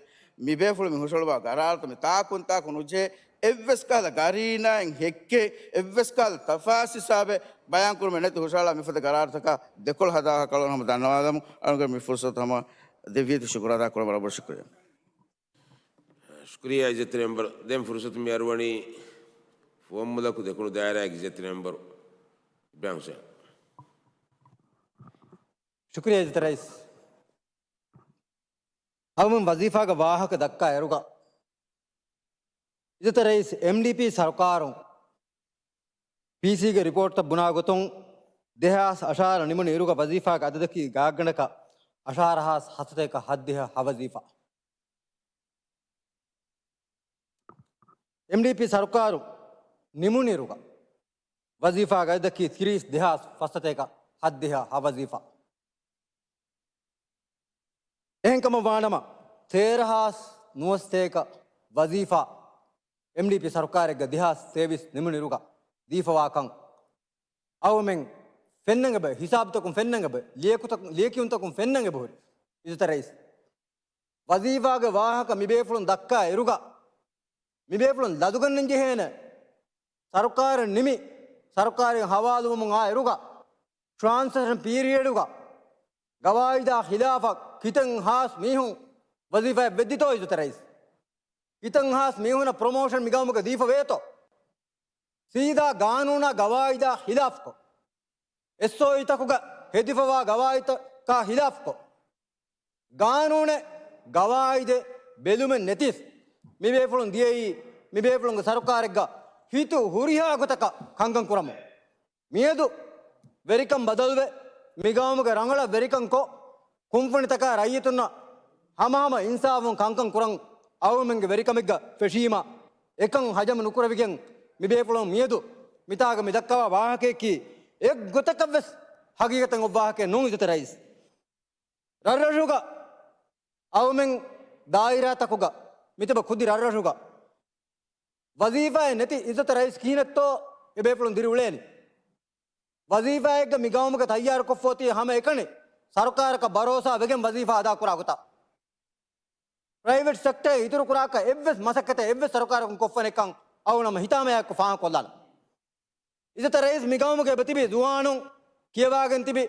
މި ބޭފުޅުން މި ހުށަހަޅުވާ ގަރާރުތައް މި ތާކުން ތާކު ނުޖެހޭ އެއްވެސް ކަހަލަ ގަރީނާއެއް ހެއްކޭ، އެއްވެސް ކަހަލަ ތަފާސް ހިސާބެއް ބަޔާންކުރުމެއް ނެތި ހުށަހަޅާ މިފަދަ ގަރާރުތަކާ ދެކޮޅަށް ހަދާ ކަޅުން ހަމަ ދަންނަވާލަމު. އަޅުގަނޑު މި ފުރުސަތު ހަމަ ދެއްވީތީ ޝުކުރު އަދާ ކުރަން ވަރަށް ބޮޑަށް ޝުކުރިއްޔާ. ޝުކުރިއްޔާ އިއްޒަތްތެރި މެމްބަރު. ދެން ފުރުސަތު މި އަރުވަނީ ފުވައްމުލަކު ދެކުނު ދާއިރާގެ އިއްޒަތްތެރި މެމްބަރު އިބްރާހިމް ހުސެން. ޝުކުރިއްޔާ އިއްޒަތްތެރި ރައީސް. އަޅުގަނޑު ވަޒީފާގެ ވާހަކަ ދައްކާ އިރުގަ އިއްޒަތްތެރި ރައީސް، އެމްޑީޕީ ސަރުކާރުން ޕީސީގެ ރިޕޯޓްތައް ބުނާ ގޮތުން، ދެހާސް އަށާރަ ނިމުނު އިރުގަ ވަޒީފާގެ އަދަދަކީ ގާތްގަނޑަކަށް އަށާރަ ހާސް ހަތަރަ ސަތޭކަ ހަތްދިހަ ހަ ވަޒީފާ. އެމްޑީޕީ ސަރުކާރު ނިމުނިރުގަ ވަޒީފާގައިދަކީ ތިރީސް ދެހާސް ފައްސަތޭކަ ހައްދިހަ ހަ ވަޒީފާ. އެހެންކަމަށް ވާނަމަ، ތޭރަހާސް ނުވަސަތޭކަ ވަޒީފާ އެމްޑީޕީ ސަރުކާރެއްގަ ދެހާސް ތޭވީސް ނިމުނިރުގަ ދީފަވާކަން އަޅުމެން ފެންނަން އެބަ، ހިސާބުތަކުން ފެންނަން އެބަ، ލިޔެކުތަކު-، ލިޔެކިޔުންތަކުން ފެންނަން އެބަހުރި. އިއްޒަތްތެރި ރައީސް، ވަޒީފާގެ ވާހަކަ މިބޭފުޅުން ދައްކާ އިރުގަ، މިބޭފުޅުން ލަދުގަންނަން ޖެހޭނެ. ސަރުކާރުން ނިމި، ސަރުކާރުން ހަވާލުވަމުން އާ އިރުގަ، ޓްރާންސިޝަން ޕީރިއަޑުގަ ގަވާއިދާ ޚިލާފަށް ކިތަން ހާސް މީހުން ވަޒީފާއަށް ވެއްދިތޯ އިއްޒަތްތެރި ރައީސް؟ ކިތަން ހާސް މީހުންނަށް ޕްރޮމޯޝަން މިގައުމުގަ ދީފަ ވޭތޯ؟ ސީދާ ގާނޫނާ ގަވާއިދާ ޚިލާފްކޮށް، އެސްއޯއީތަކުގަ ހެދިފަވާ ގަވާއިދުތަކާ ޚިލާފްކޮށް، ގާނޫނެއް ގަވާއިދެއް ބެލުމެއް ނެތިސް، މިބޭފުޅުން ދިޔައީ މިބޭފުޅުންގެ ސަރުކާރެއްގަ ހިތު ހުރިހާ ގޮތަކަށް ކަންކަން ކުރަމުން. މިއަދު ވެރިކަން ބަދަލުވެ، މިގައުމުގެ ރަނގަޅަށް ވެރިކަންކޮށް، ކުންފުނިތަކާ ރައްޔިތުންނަށް ހަމަހަމަ އިންސާފުން ކަންކަން ކުރަން އަޅުމެންގެ ވެރިކަމެއްގަ ފެށީމަ، އެކަން ހަޖަމު ނުކުރެވިގެން މިބޭފުޅުން މިއަދު މިތާގަ މި ދައްކަވާ ވާހަކަޔަކީ އެއްގޮތަކަށްވެސް ހަގީގަތަށް އޮއްވާހަކައެއް ނޫން އިއްޒަތްތެރި ރައީސް. ރަށްރަށުގަ އަޅުމެން ދާއިރާތަކުގަ މިތިބަ ކުދި ރަށްރަށުގަ ވަޒީފާއެއް ނެތި އިއްޒަތްތެރި ރައީސް ކިހިނެއްތޯ އެބޭފުޅުން ދިރިއުޅޭނީ؟ ވަޒީފާއެއްގަ މިގައުމުގަ ތައްޔާރުކޮށްފޯތީ ހަމައެކަނި ސަރުކާރަކަށް ބަރޯސާ ވެގެން ވަޒީފާ އަދާކުރާ ގޮތަށް. ޕްރައިވެޓް ސެކްޓަރ އިތުރުކުރާކަށް އެއްވެސް މަސައްކަތެއް އެއްވެސް ސަރުކާރަކުން ކޮށްފަނެކަން އަޅުނަމަ ހިތާމަޔާއެއްކޮށް ފާހަގަކޮށްލާނަން. އިއްޒަތްތެރި ރައީސް މިގައުމުގަ އެބަތިބި ޒުވާނުން ކިޔަވާގެން ތިބި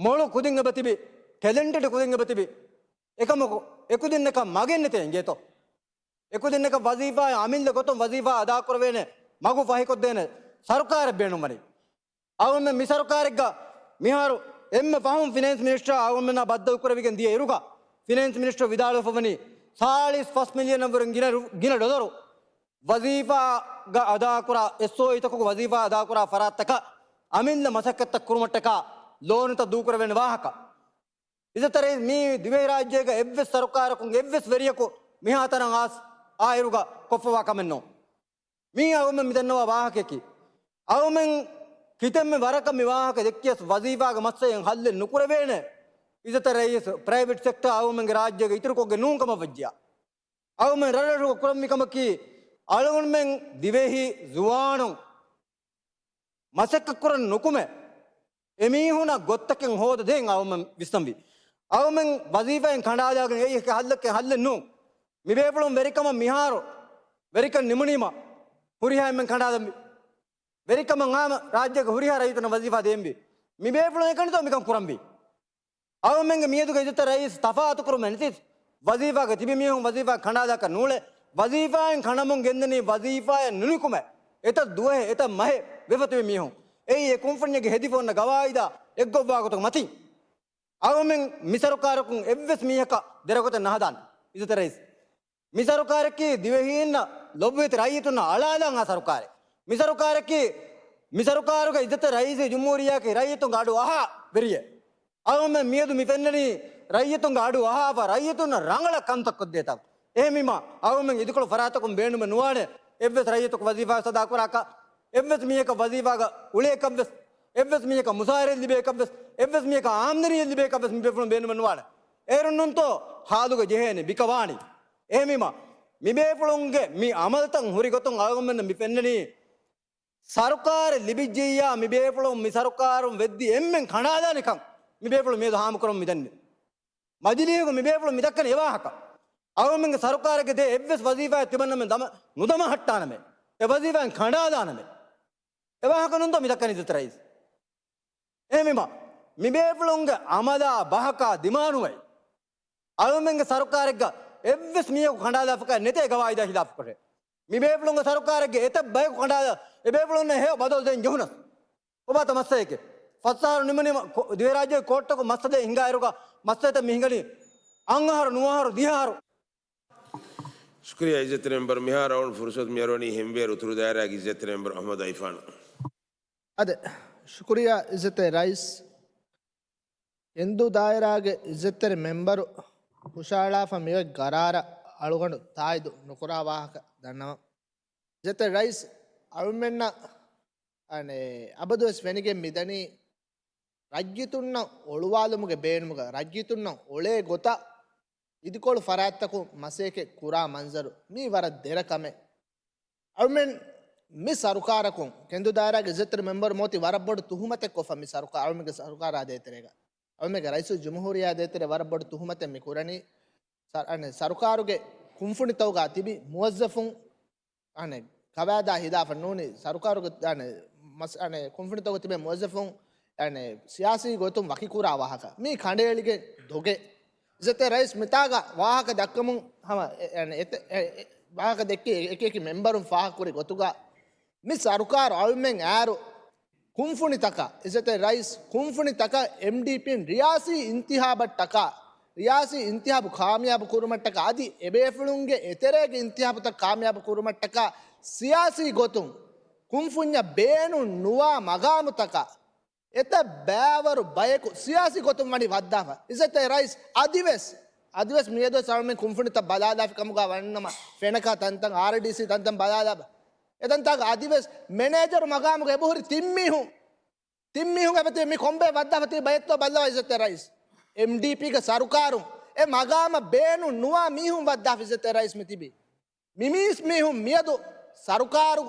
މޮޅު ކުދިން އެބަތިބި، ޓެލެންޓެޑް ކުދިން އެބަތިބި، އެކަމަކު އެކުދިންނަކަށް މަގެއް ނެތޭ އިނގޭތޯ؟ އެކުދިންނަކަށް ވަޒީފާއެއް އަމިއްލަ ގޮތުން ވަޒީފާ އަދާކުރެވޭނެ މަގު ފަހިކޮށްދޭނެ ސަރުކާރެއް ބޭނުންވަނީ. އަޅުމެން މި ސަރުކާރެއްގަ މިހާރު އެންމެ ފަހުން ފިނޭންސް މިނިސްޓަރ އަޅުމެންނާ ބައްދަލުކުރެވިގެން ދިޔަ އިރުގަ، ފިނޭންސް މިނިސްޓަރ ވިދާޅުވެފަވަނީ ސާޅީސް ފަސް މިލިއަނަށްވުރެން ގިނަ ރު-، ގިނަ ޑޮލަރު ވަޒީފާގަ އަދާކުރާ، އެސްއޯއީތަކުގެ ވަޒީފާ އަދާކުރާ ފަރާތްތަކަށް އަމިއްލަ މަސައްކަތްތައް ކުރުމަށްޓަކާ ލޯނުތައް ދޫކުރެވޭނެ ވާހަކަ. އިއްޒަތްތެރި މި ދިވެހިރާއްޖޭގަ އެއްވެސް ސަރުކާރަކުން އެއްވެސް ވެރިޔަކު މިހާތަނަށް އާސް އާއިރުގަ ކޮށްފަވާ ކަމެއް ނޫން. މީ އަޅުމެން މިދަންނަވާ ވާހަކަޔަކީ. އަޅުމެން ކިތަންމެ ވަރަކަށް މި ވާހަކަ ދެއްކިޔަސް ވަޒީފާގެ މައްސަލައެއް ހައްލެއް ނުކުރެވޭނެ. އިއްޒަތްތެރި ރައީސް، ޕްރައިވެޓް ސެކްޓާ އަޅުމެންގެ ރާއްޖޭގަ އިތުރުކޮށްގެން ނޫން ކަމަށް ވެއްޖިޔާ. އަޅުމެން ރަށްރަށުގަ ކުރަން މިކަމަކީ އަޅުގަނޑުމެން ދިވެހި ޒުވާނުން މަސައްކަތްކުރަން ނުކުމެ، އެމީހުނަށް ގޮތްތަކެއް ހޯދަދޭން އަޅުމެން ވިސްނަންވީ. އަޅުމެން ވަޒީފާއިން ކަނޑާލާގެން އެއީ އެކެއް ހައްލެއްކެއް ހައްލެއް ނޫން. މިބޭފުޅުން ވެރިކަމަށް މިހާރު ވެރިކަން ނިމުނީމަ ހުރިހާ އެންމެން ކަނޑާލަންވީ. ވެރިކަމަށް އާމަ ރާއްޖޭގެ ހުރިހާ ރައްޔިތުންނަށް ވަޒީފާ ދޭންވީ. މިބޭފުޅުން އެކަނިތޯ މިކަން ކުރަންވީ. އަޅުމެންގެ މިއަދުގެ އިއްޒަތްތެރި ރައީސް ތަފާތުކުރުމެއް ނެތި ވަޒީފާގަ ތިބި މީހުން ވަޒީފާ ކަނޑާލާކަށް ނޫޅޭ، ވަޒީފާއިން ކަނޑަމުން ގެންދަނީ ވަޒީފާއެއް ނުނިކުމެ، އެތައް ދުވަހެއް އެތައް މަހެއް ވެފަ ތިބި މީހުން. އެއީ އެ ކުންފުންޏެއްގެ ހެދިފަ އޮންނަ ގަވާއިދާ އެއްގޮތްވާގޮތުގެ މަތިން. އަޅުމެން މި ސަރުކާރަކުން އެއްވެސް މީހަކަށް ދެރަގޮތެއް ނަހަދާނެ އިއްޒަތްތެރި ރައީސް. މި ސަރުކާރަކީ ދިވެހީންނަށް ލޮބުވެތި ރައްޔިތުންނަށް އަޅާލާން އާ ސަރުކާރެއް. މި ސަރުކާރަކީ، މި ސަރުކާރުގެ އިއްޒަތްތެރި ރައީސް ޖުމްހޫރިއްޔާއަކީ ރައްޔިތުންގެ އަޑު އަހާ ވެރިއެއް. އަޅުމެން މިއަދު މި ފެންނަނީ ރައްޔިތުންގެ އަޑު އަހާފަ ރައްޔިތުންނަށް ރަނގަޅަށް ކަންތައް ކޮށްދޭތާ. އެހެންވީމާ، އަޅުމެން އިދިކޮޅު ފަރާތަކުން ބޭނުމެއް ނުވާނެ އެއްވެސް ރައްޔިތަކު ވަޒީފާ ސަދާކުރާކަށް، އެއްވެސް މީހަކަށް ވަޒީފާގަ އުޅޭކަށްވެސް، އެއްވެސް މީހަކަށް މުސާރައެއް ލިބޭކަށްވެސް، އެއްވެސް މީހަކަށް އާމްދަނީއެއް ލިބޭކަށްވެސް މިބޭފުޅުން ބޭނުމެއް ނުވާނެ. އޭރުންނޫންތޯ ހާލުގަ ޖެހޭނެ ބިކަވާނީ. އެހެންވީމާ، މިބޭފުޅުންގެ މި އަމަލުތައް ހުރި ގޮތުން އަޅުގަނޑުމެންނަށް މި ފެންނަނީ، ސަރުކާރެއް ލިބިއްޖެއްޔާ މިބޭފުޅުން މި ސަރުކާރުން ވެއްދި އެންމެން ކަނޑާލާނެކަން މިބޭފުޅުން މިއަދު ހާމަކުރަމުން މިދަނީ. މަޖިލީހުގަ މިބޭފުޅުން މިދައްކަނީ އެވާހަކަ. އަޅުމެންގެ ސަރުކާރެއްގެ ދޭ އެއްވެސް ވަޒީފާއެއް ތިމަންނަމެން ދަމަ، ނުދަމަހައްޓާނަމޭ. އެ ވަޒީފާއިން ކަނޑާލާނަމޭ. އެވާހަކަ ނޫންތޯ މިދައްކަނީ އިއްޒަތްތެރި ރައީސް؟ އެހެންވީމާ، މިބޭފުޅުންގެ އަމަލާ ބަހަކާ ދިމާނުވައި، އަޅުމެންގެ ސަރުކާރެއްގަ އެއްވެސް މީހަކު ކަނޑާލާފަކާ ނެތޭ ގަވާއިދާ ހިލާފުކޮށޭ. މިބޭފުޅުންގެ ސަރުކާރެއްގެ އެތައް ބަޔަކު ކަނޑާލާ، އެބޭފުޅުންނަށް ހެޔޮ ބަދަލު ދޭން ޖެހުނަސް. ކޮބާތަ މައްސަލައެކޭ؟ ފަސް އަހަރު ނިމުނީމަ، ކޮ-، ދިވެހިރާއްޖޭގެ ކޯޓްތަކުން މައްސަލައެއް ހިނގާއިރުގަ މައްސަލަތައް މި ހިނގަނީ އަށް އަހަރު، ނުވަ އަހަރު، ދިހަ އަހަރު. ޝުކުރިއްޔާ އިއްޒަތްތެރި މެމްބަރު. މިހާރު އަޅުން ފުރުސަތު މިއަރުވަނީ ހެންވޭރު އުތުރު ދާއިރާގެ އިއްޒަތްތެރި މެމްބަރު އަޙްމަދު އައިފާނަށް. އާދެ، ޝުކުރިއްޔާ އިއްޒަތްތެރި ރައީސް. އިންދޫ ދާއިރާގެ އިއްޒަތްތެރި މެމްބަރު ހުށަހަޅާފަ މިއޮތް ގަރާރަށް އަޅުގަނޑު ތާއީދު ނުކުރާ ވާހަކަ ދަންނަވަން. އިއްޒަތްތެރި ރައީސް، އަޅުމެންނަށް އަނެ އަބަދުވެސް ފެނިގެން މިދަނީ ރައްޔިތުންނަށް އޮޅުވާލުމުގެ ބޭނުމުގަ، ރައްޔިތުންނަށް އޮޅޭ ގޮތަށް އިދިކޮޅު ފަރާތްތަކުން މަސައްކަތް ކުރާ މަންޒަރު މީ ވަރަށް ދެރަ ކަމެއް. އަޅުމެން މި ސަރުކާރަކުން، ކެނދު ދާއިރާގެ އިއްޒަތްތެރި މެމްބަރު މޯތި ވަރަށް ބޮޑު ތުހުމަތެއް ކޮށްފަ މި ސަރުކާ-، އަޅުމެންގެ ސަރުކާރާ ދޭތެރޭގަ. އަޅުމެންގެ ރައީސުލްޖުމްހޫރިއްޔާ ދޭތެރޭ ވަރަށް ބޮޑު ތުހުމަތެއް މި ކުރަނީ. ސަ-، އަނެ ސަރުކާރުގެ ކުންފުނިތަކުގަ ތިބި މުވައްޒަފުން، އަނެ ގަވާއިދާ ހިލާފަށް ނޫނީ، ސަރުކާރުގެ އަނެ މަސް-، އަނެ ކުންފުނިތަކުގަ ތިބޭ މުވައްޒަފުން އަނެ ސިޔާސީ ގޮތުން ވަކިކުރާ ވާހަކަ މީ ކަނޑައެޅިގެން ދޮގެއް. އިއްޒަތްތެރި ރައީސް މިތާގަ ވާހަކަ ދައްކަމުން ހަމަ އެ-، އަނެ އެތެ-، އެ-، އެ-، ވާހަކަ ދެއްކި އެކި އެކި މެމްބަރުން ފާހަގަކުރި ގޮތުގަ މި ސަރުކާރު އަޅުމެން އާރު ކުންފުނިތަކަށް، އިއްޒަތްތެރި ރައީސް، ކުންފުނިތަކަށް އެމްޑީޕީން ރިޔާސީ އިންތިހާބަށްޓަކާ، ރިޔާސީ އިންތިހާބު ކާމިޔާބު ކުރުމަށްޓަކާ އަދި އެބޭފުޅުންގެ އެތެރޭގެ އިންތިހާބުތައް ކާމިޔާބު ކުރުމަށްޓަކާ ސިޔާސީ ގޮތުން ކުންފުންޏަށް ބޭނުން ނުވާ މަގާމުތަކަށް އެތައް ބައިވަރު ބަޔަކު ސިޔާސީ ގޮތުން ވަނީ ވައްދާފަ. އިއްޒަތްތެރި ރައީސް، އަދިވެސް، އަދިވެސް މިއަދުވެސް އަޅުމެން ކުންފުނިތައް ބަލާލާފި ކަމުގަ ވަންނަމަ، ފެނަކަ ތަންތަން، އާރްޑީސީ ތަންތަން ބަލާލާބަ. އެތަންތާގަ އަދިވެސް މެނޭޖަރު މަގާމުގަ އެބަހުރި ތިން މީހުން، ތިން މީހުން އެބަތިބި މި ކޮންބޭ ވައްދާފަ ތިބި ބައެއްތޯ ބައްލަވާ އިއްޒަތްތެރި ރައީސް. އެމްޑީޕީގެ ސަރުކާރުން އެ މަގާމަށް ބޭނުން ނުވާ މީހުން ވައްދާފަ އިއްޒަތްތެރި ރައީސް މި ތިބީ. މި މީސް މީހުން މިއަދު ސަރުކާރު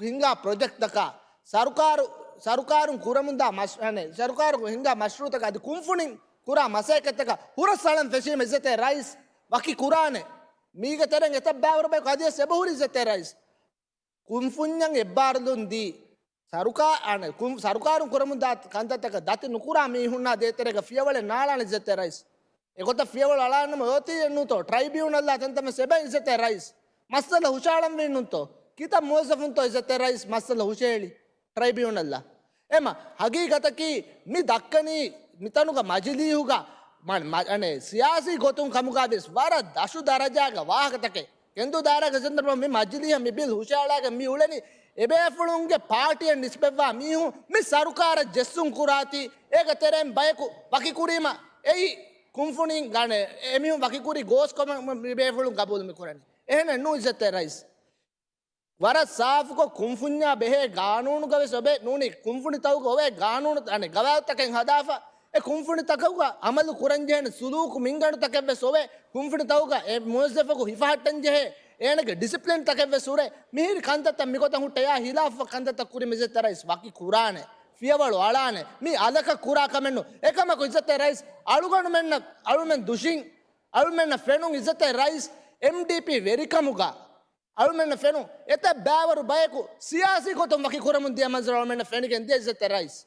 ހިންގާ ޕްރޮޖެކްޓްތަކާ، ސަރުކާރު، ސަރުކާރުން ކުރަމުންދާ މަސް-، އަނެ، ސަރުކާރު ހިންގާ މަޝްރޫއުތަކާ އަދި ކުންފުނިން ކުރާ މަސައްކަތްތަކަށް ހުރަސް އަޅަން ފެށީމަ އިއްޒަތްތެރި ރައީސް ވަކި ކުރާނެ. މީގެ ތެރެއިން އެތައް ބައިވަރު ބަޔަކު އަދިވެސް އެބަހުރި އިއްޒަތްތެރި ރައީސް. ކުންފުންޏަށް އެއްބާރުލުން ދީ، ސަރުކާ-، އަނެ، ކުން-، ސަރުކާރުން ކުރަމުންދާ ކަންތައްތަކަށް ދަތި ނުކުރާ މީހުންނާ ދޭތެރޭގަ ފިޔަވަޅެއް ނާޅާނެ އިއްޒަތްތެރި ރައީސް. އެގޮތަށް ފިޔަވަޅު އަޅާނަމަ އޮތީ ނޫންތޯ؟ ޓްރައިބިއުނަލްއާ ތަންތަން ވެސް އެބަ އިއްޒަތްތެރި ރައީސް. މައްސަލަ ހުށައަޅަންވީ ނޫންތޯ؟ ކިތައް މުވައްޒަފުންތޯ އިއްޒަތްތެރި ރައީސް މައްސަލަ ހުށައެޅި ޓްރައިބިއުނަލްއާ؟ އެމަ ހަގީގަތަކީ މި ދައްކަނީ މިތަނުގަ މަޖިލީހުގަ މަ-، މަ-، އަނެ، ސިޔާސީ ގޮތުން ކަމުގަ ވެސް ވަރަށް ދަށު ދަރަޖާގަ ވާހަކަތަކެއް. ކެނދު ދާއިރާގެ ސަންދަރުބަ މި މަޖިލީހަށް މި ބިލް ހުށައަޅާގެން މި އުޅެނީ އެބޭފުޅުންގެ ޕާޓީއަށް ނިސްބަތްވާ މީހުން މި ސަރުކާރަށް ޖެއްސުން ކުރާތީ، އޭގެ ތެރެއިން ބަޔަކު ވަކިކުރީމަ އެއީ ކުންފުނިން ގަނެ، އެމީހުން ވަކިކުރީ ގޯސްކޮމެއް މި ބޭފުޅުން ގަބޫލު މި ކުރަނީ. އެހެނެއް ނޫން އިއްޒަތްތެރި ރައީސް. ވަރަށް ސާފުކޮށް ކުންފުންޏާ ބެހޭ ގާނޫނުގަ ވެސް އޮވޭ ނޫނީ ކުންފުނިތަކުގަ އޮވޭ ގާނޫނު އަނެ ގަވާއިދުތަކެއް ހަދާފަ އެ ކުންފުނިތަކުގަ އަމަލު ކުރަންޖެހޭނެ ސުލޫކު މިންގަނޑުތަކެއް ވެސް އޮވޭ. ކުންފުނިތަކުގަ އެ މުވައްޒަފަކު ހިފަހައްޓަންޖެހޭ އޭނަގެ ޑިސިޕްލިންތަކެއް ވެސް ހުރޭ. މިހިރި ކަންތައްތައް މިގޮތަށް ހުއްޓައި އާ ހިލާފަށް ކަންތައްތައް ކުރި އިއްޒަތްތެރި ރައީސް ވަކި ކުރާނެ. ފިޔަވަޅު އަޅާނެ. މީ އަލަކަށް ކުރާ ކަމެއް ނޫން. އެކަމަކު އިއްޒަތްތެރި ރައީސް އަޅުގަނޑުމެންނަށް އަޅުމެން ދުށިން އަޅުމެންނަށް ފެނުން އިއްޒަތްތެރި ރައީސް އެމްޑީޕީ ވެރިކަމުގަ އަޅުމެންނަށް ފެނުން އެތައް ބައިވަރު ބަޔަކު ސިޔާސީ ގޮތުން ވަކި ކުރަމުން ދިޔަ މަންޒަރު އަޅުމެންނަށް ފެނިގެން ދިޔަ އިއްޒަތްތެރި ރައީސް.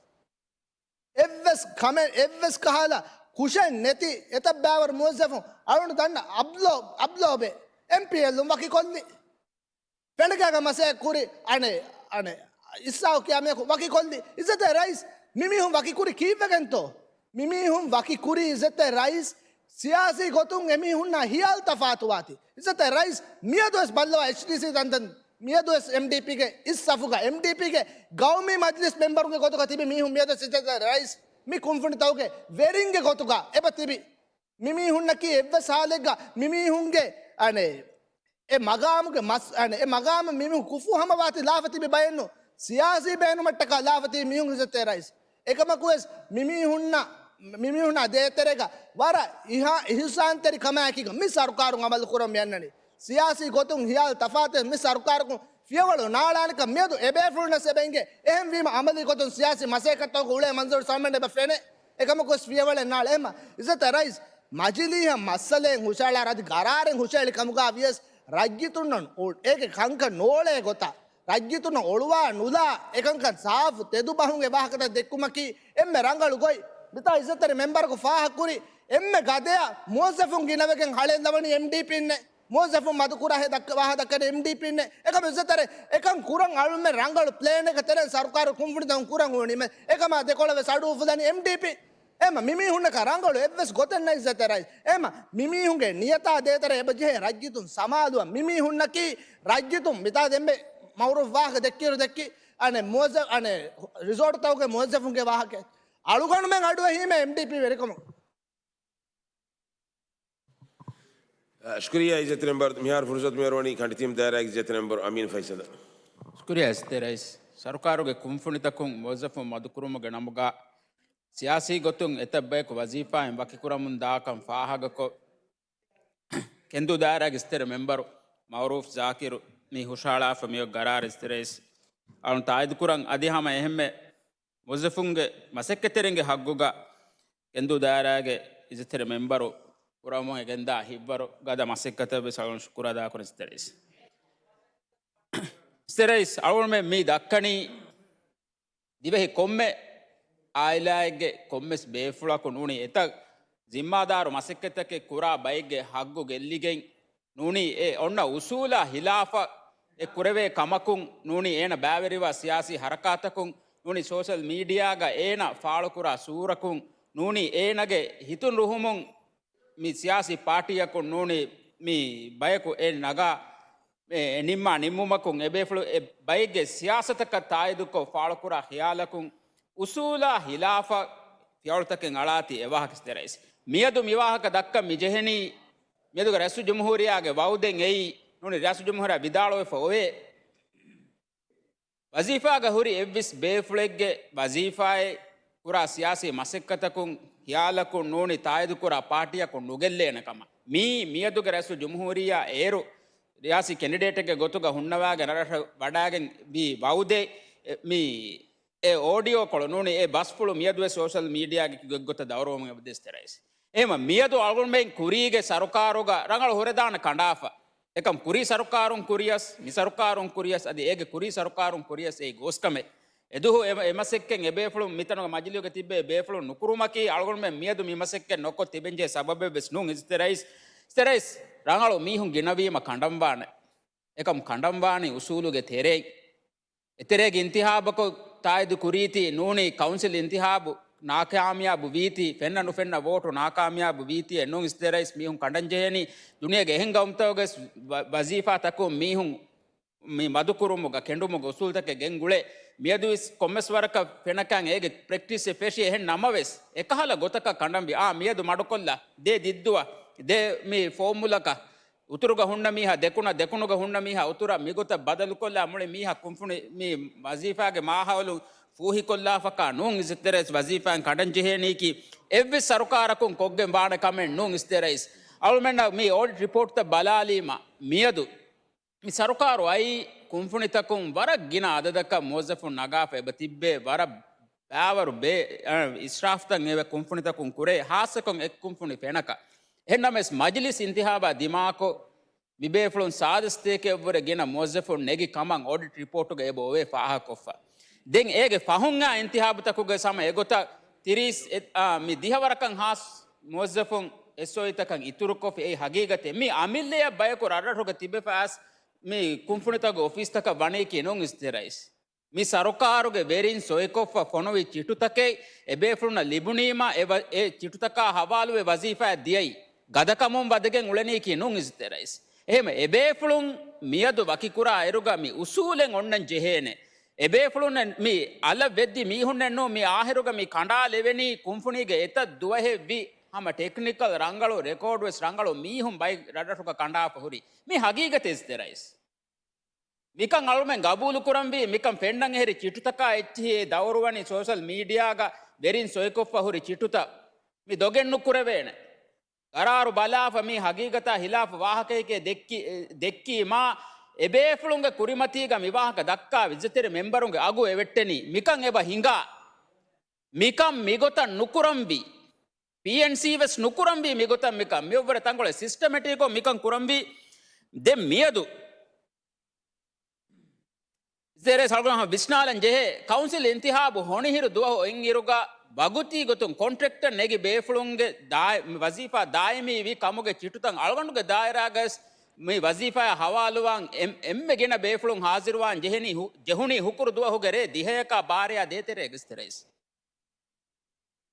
އެއްވެސް ކަމެއް، އެއްވެސް ކަހަލަ ކުށެއް ނެތި އެތައް ބައިވަރު މުވައްޒަފުން އަޅުން ދަންނަ އަބްލޯ، އަބްލޯބެ އެމްޕީއެލުން ވަކި ކޮށްލި. ފެނަގާގަ މަސައްކަތް ކުރި އަނެ، އަނެ، އިސްސާހު ކިޔާ މީހަކު ވަކި ކޮށްލި. އިއްޒަތްތެރި ރައީސް މިމީހުން ވަކި ކުރި ކީއްވެގެންތޯ؟ މިމީހުން ވަކި ކުރީ އިއްޒަތްތެރި ރައީސް ސިޔާސީ ގޮތުން އެމީހުންނާ ހިޔާލު ތަފާތުވާތީ. އިއްޒަތްތެރި ރައީސް މިއަދުވެސް ބައްލަވާ އެޗްޑީސީ ތަންތަން، މިއަދުވެސް އެމްޑީޕީގެ އިސް ސަފުގަ، އެމްޑީޕީގެ ގައުމީ މަޖްލިސް މެމްބަރުންގެ ގޮތުގަ ތިބި މީހުން މިއަދުވެސް އިއްޒަތްތެރި ރައީސް މި ކުންފުނިތަކުގެ ވެރިންގެ ގޮތުގަ އެބަ ތިބި. މިމީހުންނަކީ އެއްވެސް ހާލެއްގަ މިމީހުންގެ، އަނެ، އެ މަގާމުގެ މަސް-، އަނެ، އެ މަގާމަށް މިމީހުން ކުފޫ ހަމަވާތީ ލާފަ ތިބި ބައެއްނު. ސިޔާސީ ބޭނުމަށްޓަކާ ލާފަ ތިބި މީހުން އިއްޒަތްތެރި ރައީސް. އެކަމަކުވެސް މިމީހުންނަށް، މިމީހުންނާ ދޭތެރޭގަ ވަރަށް އިހާ-، އިހުސާންތެރި ކަމާއެކީގަ މި ސަރުކާރުން އަމަލު ކުރަމުން މި އަންނަނީ. ސިޔާސީ ގޮތުން ހިޔާލު ތަފާތެއް މި ސަރުކާރަކުން ފިޔަވަޅު ނާޅާނެކަން މިއަދު އެބޭފުޅުންނަށް އެބަ އިނގޭ. އެހެންވީމަ އަމަލީ ގޮތުން ސިޔާސީ މަސައްކަތްތަކުގަ އުޅޭ މަންޒަރު ސަމަން އެބަ ފެނޭ. އެކަމަކުވެސް ފިޔަވަޅެއް ނާޅެ. އެހެންމަ އިއްޒަތްތެރި ރައީސް މަޖިލީހަށް މައްސަލައެއް ހުށައަޅާ އަދި ގަރާރެއް ހުށައެޅި ކަމުގަ ވިޔަސް ރައްޔިތުންނަށް އު-، އޭގެ ކަންކަން ނޯޅޭ ގޮތަށް ރައްޔިތުންނަށް އޮޅުވާ ނުލާ އެކަންކަން ސާފު ތެދު ބަހުން އެ ވާހަކަތައް ދެއްކުމަކީ އެންމެ ރަނގަޅު ގޮތް. މިތާ އިއްޒަތްތެރި މެމްބަރަކު ފާހަގަކުރި އެންމެ ގަދަޔަށް މުވައްޒަފުން ގިނަވެގެން ހަޅޭއްލަވަނީ އެމްޑީޕީންނޭ. މުވައްޒަފުން މަދުކުރާހޭ ދައްކަ-، ވާހަ ދައްކަނީ އެމްޑީޕީންނޭ. އެކަމަކު އިއްޒަތްތެރި އެކަން ކުރަން އަޅުމެން ރަނގަޅު ޕްލޭނެއްގެ ތެރެއިން ސަރުކާރު ކުންފުނިތަކުން ކުރަން އުޅުނީމަ އެކަމާ ދެކޮޅަށް ވެސް އަޑު އުފުލަނީ އެމްޑީޕީ. އެމަ މިމީހުންނަކަށް ރަނގަޅު އެއްވެސް ގޮތެއް ނެތް އިއްޒަތްތެރި ރައީސް. އެމަ މިމީހުންގެ ނިޔަތާ ދޭތެރޭ އެބަ ޖެހޭ ރައްޔިތުން ސަމާލުވަން. މިމީހުންނަކީ ރައްޔިތުން މިތާ ދެންމެ މައުރޫފް ވާހަކަ ދެއްކިއިރު ދެއްކި އަނެ މުވައްޒަ-، އަނެ ރިސޯޓްތަކުގެ މުވައްޒަފުންގެ ވާހަކަ. އަޅުގަނޑުމެން އަޑުއެހީމޭ އެމްޑީޕީ ވެރިކަމުން. ޝުކުރިއްޔާ އިއްޒަތްތެރި މެމްބަރު. މިހާރު ފުރުސަތު މި އޮރުވަނީ ކަނޑިތީމް ދާއިރާގެ އިއްޒަތްތެރި މެމްބަރު އަމީން ފައިސަލަށް. ޝުކުރިއްޔާ އިއްޒަތްތެރި ރައީސް. ސަރުކާރުގެ ކުންފުނިތަކުން މުވައްޒަފުން މަދުކުރުމުގެ ނަމުގަ ސިޔާސީ ގޮތުން އެތައް ބަޔަކު ވަޒީފާއިން ވަކިކުރަމުން ދާކަން ފާހަގަކޮށް، ކެންދޫ ދާއިރާގެ އިއްޒަތްތެރި މެމްބަރު މައުރޫފް ޒާކިރު މި ހުށަހަޅާފަ މިއޮތް ގަރާރަށް އިއްޒަތްތެރި ރައީސް އަޅުން ތާއީދުކުރަން. އަދި ހަމަ އެހެންމެ މުވައްޒަފުންގެ މަސައްކަތްތެރިންގެ ހައްގުގަ ކެންދޫ ދާއިރާގެ އިއްޒަތްތެރި މެމްބަރު ކުރަމުން ގެންދާ ހިތްވަރު ގަދަ މަސައްކަތަށް ވެސް އަޅުން ޝުކުރު އަދާކުރަން އިއްޒަތްތެރި ރައީސް. އިއްޒަތްތެރި ރައީސް، އަޅުގަނޑުމެން މި ދައްކަނީ ދިވެހި ކޮންމެ އާއިލާއެއްގެ ކޮންމެސް ބޭފުޅަކު ނޫނީ އެތައް ޒިންމާދާރު މަސައްކަތްތަކެއް ކުރާ ބައެއްގެ ހައްގު ގެއްލިގެން ނޫނީ އެ އޮންނަ އުސޫލާ ހިލާފަށް އެ ކުރެވޭ ކަމަކުން ނޫނީ އޭނަ ބައިވެރިވާ ސިޔާސީ ހަރަކާތަކުން ނޫނީ ސޯޝަލް މީޑިއާގަ އޭނަ ފާޅުކުރާ ސޫރަކުން ނޫނީ އޭނަގެ ހިތުން ރުހުމުން މި ސިޔާސީ ޕާޓީއަކުން ނޫނީ މި ބަޔަކު އެ ނަގާ އެ ނިންމާ ނިންމުމަކުން އެބޭފުޅު އެ ބައެއްގެ ސިޔާސަތަކަށް ތާއީދުކޮށް ފާޅުކުރާ ޚިޔާލަކުން އުސޫލާ ހިލާފަށް ފިޔަވަޅުތަކެއް އަޅާތީ އެވާހަކަ އިއްޒަތްތެރި ރައީސް. މިއަދު މިވާހަކަ ދައްކަން މި ޖެހެނީ މިއަދުގެ ރައީސުލްޖުމްހޫރިއްޔާގެ ވައުދެއް އެއީ ނޫނީ ރައީސުލްޖުމްހޫރިއްޔާ ވިދާޅުވެފަ އޮވޭ. ވަޒީފާގަ ހުރި އެއްވެސް ބޭފުޅެއްގެ ވަޒީފާއެއް ކުރާ ސިޔާސީ މަސައްކަތަކުން ޚިޔާލަކުން ނޫނީ ތާއީދުކުރާ ޕާޓީއަކުން ނުގެއްލޭނެ ކަމަށް. މީ މިއަދުގެ ރައީސުލްޖުމްހޫރިއްޔާ އޭރު ރިޔާސީ ކެންޑިޑޭޓެއްގެ ގޮތުގަ ހުންނަވާގެން ރަށަށް ވަޑާގެން ވީ ވައުދެއް. އެ، މި އެ އޯޑިއޯ ކޮޅު ނޫނީ އެ ބަސްފުޅު މިއަދުވެސް ސޯޝަލް މީޑިއާގެ ގޮތްގޮތަށް ދައުރުވަމުން އެބަދޭސް ތެރައިސް. އެހެމަ މިއަދު އަޅުގަނޑުމެން ކުރީގެ ސަރުކާރުގަ ރަނގަޅު ހުރެދާނެ ކަނޑާފަ. އެކަމް ކުރީ ސަރުކާރުން ކުރިޔަސް، މި ސަރުކާރުން ކުރިޔަސް، އަދި އޭގެ ކުރީ ސަރުކާރުން ކުރިޔަސް އެއީ ގޯސްކަމެއް. އެދުވަހު އެ، އެ މަސައްކަތް އެބޭފުޅުން މިތަނުގަ މަޖިލީހުގަ ތިއްބެވި ބޭފުޅުން ނުކުރުމަކީ އަޅުގަނޑުމެން މިއަދު މި މަސައްކަތް ނުކޮށް ތިބެންޖެހޭ ސަބަބެއްވެސް ނޫން އިއްޒަތްތެރި ރައީސް. އިއްޒަތްތެރި ރައީސް، ރަނގަޅު މީހުން ގިނަވީމަ ކަނޑަންވާނެ. އެކަމް ކަނޑަންވާނީ އުސޫލުގެ ތެރެއިން. އެތެރޭގެ އިންތިހާބަކޮށް ތާއީދު ކުރީތީ ނޫނީ ކައުންސިލް އިންތިހާބު ނާކާމިޔާބު ވީތީ، ފެންނަ ނުފެންނަ ވޯޓު ނާކާމިޔާބު ވީތީ އެއްނޫން އިއްޒަތްތެރި ރައީސް. މީހުން ކަނޑަންޖެހޭނީ ދުނިޔޭގެ އެހެން ގައުމުތަކުގެ ވަ-، ވަޒީފާތަކުން މީހުން މި މަދުކުރުމުގަ ކެނޑުމުގެ އުސޫލުތަކެއް ގެންގުޅޭ. މިއަދުވެސް ކޮންމެސް ވަރަކަށް ފެނަކަން އޭގެ ޕްރެކްޓިސްއެއް ފެށި އެހެން ނަމަވެސް، އެކަހަލަ ގޮތަކަށް ކަނޑަންވި، އާ، މިއަދު މަޑުކޮށްލާ، ދޭ ދިއްދުވަ، ދޭ މި ފޯމުލަކަށް، އުތުރުގަ ހުންނަ މީހާ ދެކުނަށް، ދެކުނުގަ ހުންނަ މީހާ އުތުރަށް، މިގޮތަށް ބަދަލުކޮށްލާ މުޅި މީހާ ކުންފުނި މި ވަޒީފާގެ މާހައުލު ފޫހިކޮށްލާފަކާ ނޫން އިއްޒަތްތެރި ރައީސް ވަޒީފާއިން ކަނޑަންޖެހޭނީކީ އެއްވެސް ސަރުކާރަކުން ކޮށްގެން ވާނެ ކަމެއް ނޫން އިއްޒަތްތެރި ރައީސް. އަޅުމެންނަށް މި އޮޑިޓް ރިޕޯޓްތައް ބަލާލީމަ މިއަދު މި ސަރުކާރު އައީ ކުންފުނިތަކުން ވަރަށް ގިނަ އަދަދަކަށް މުވައްޒަފުން ނަގާފަ އެބަ ތިއްބޭ ވަރަށް ބާވަރު ބޭ-، އަ، އިސްރާފްތައް އެބަ ކުންފުނިތަކުން ކުރޭ، ހާއްސަކޮށް އެއް ކުންފުނި ފެނަކަށް. އެހެންނަމަވެސް، މަޖިލިސް އިންތިހާބާ ދިމާކޮށް، މިބޭފުޅުން ސާދަ ސަތޭކައެއްވުރެ ގިނަ މުވައްޒަފުން ނެގި ކަމަށް އޮޑިޓް ރިޕޯޓުގަ އެބަ އޮވޭ ފާހަގަކޮށްފަ. ދެން އޭގެ ފަހުން އާ އިންތިހާބުތަކުގެ ސަމަ އެގޮތަށް ތިރީސް އެ-، އާ، މި ދިހަވަރަކަށް ހާސް މުވައްޒަފުން އެސްއޯއީތަކަށް އިތުރުކޮށްފި. އެއީ ހަގީގަތެއް. މި އަމިއްލަޔަށް ބަޔަކު ރަށްރަށުގަ ތިބެފަ އައިސް މި ކުންފުނިތަކުގެ އޮފީސްތަކަށް ވަނީކީ ނޫން އިއްޒަތްތެރި ރައީސް. މި ސަރުކާރުގެ ވެރިން ސޮއިކޮށްފަ ފޮނުވި ޗިޓުތަކެއް އެބޭފުޅުންނަށް ލިބުނީމަ، އެ ވަ-، އެ ޗިޓުތަކާ ހަވާލުވެ ވަޒީފާއަށް ދިޔައީ ގަދަކަމުން ވަދެގެން އުޅެނީކީ ނޫން އިއްޒަތްތެރި ރައީސް. އެހެމަ އެބޭފުޅުން މިއަދު ވަކިކުރާ އިރުގަ މި އުސޫލެއް އޮންނަން ޖެހޭނެ. އެބޭފުޅުންނެއް މި އަލަށް ވެއްދި މީހުންނެއްނޫ މި އާހިރުގަ މި ކަނޑާލެވެނީ ކުންފުނީގެ އެތައް ދުވަހެއްވި ހަމަ ޓެކްނިކަލް ރަނގަޅު ރެކޯޑްވެސް ރަނގަޅު މީހުން ބައި ރަށްރަށުގަ ކަނޑާފަ ހުރި. މި ހަގީގަތެއް އިއްޒަތްތެރި ރައީސް. މިކަން އަޅުމެން ގަބޫލުކުރަންވީ، މިކަން ފެންނަން އެހެރި ޗިޓުތަކާ އެއްޗިހި އެ ދައުރުވަނީ ސޯޝަލް މީޑިއާގަ ވެރިން ސޮއިކޮށްފަ ހުރި ޗިޓުތައް މި ދޮގެއް ނުކުރެވޭނެ. ގަރާރު ބަލާފަ މި ހަގީގަތާ ހިލާފު ވާހަކައެކޭ ދެއްކި-، ދެއްކީމާ، އެބޭފުޅުންގެ ކުރިމަތީގަ މި ވާހަކަ ދައްކާ އިއްޒަތްތެރި މެމްބަރުންގެ އަގު އެވެއްޓެނީ. މިކަން އެބަ ހިނގާ. މިކަން މިގޮތަށް ނުކުރަންވީ. ޕީއެންސީ ވެސް ނުކުރަންވީ މިގޮތަށް މިކަން. މިއޮއްވަރަށް ތަންކޮޅެއް ސިސްޓަމެޓިކްކޮށް މިކަން ކުރަންވީ. ދެން މިއަދު އިއްޒަތްތެރި ރައީސް އަޅުގަނޑު ވިސްނާލަން ޖެހޭ، ކައުންސިލް އިންތިހާބު ހޮނިހިރު ދުވަހު އޮތްއިރުގަ ވަގުތީ ގޮތުން ކޮންޓްރެކްޓަރ ނެގި ބޭފުޅުންގެ ދާއި-، ވަޒީފާ ދާއިމީ ވި ކަމުގެ ޗިޓުތައް އަޅުގަނޑުގެ ދާއިރާގަސް މި ވަޒީފާއާ ހަވާލުވާން އެން-، އެންމެ ގިނަ ބޭފުޅުން ހާޒިރުވާން ޖެހެނީ ހު-، ޖެހުނީ ހުކުރު ދުވަހުގެ ރޭ ދިހައަކާ ބާރަޔާ ދޭތެރޭގަ އިއްޒަތްތެރި ރައީސް.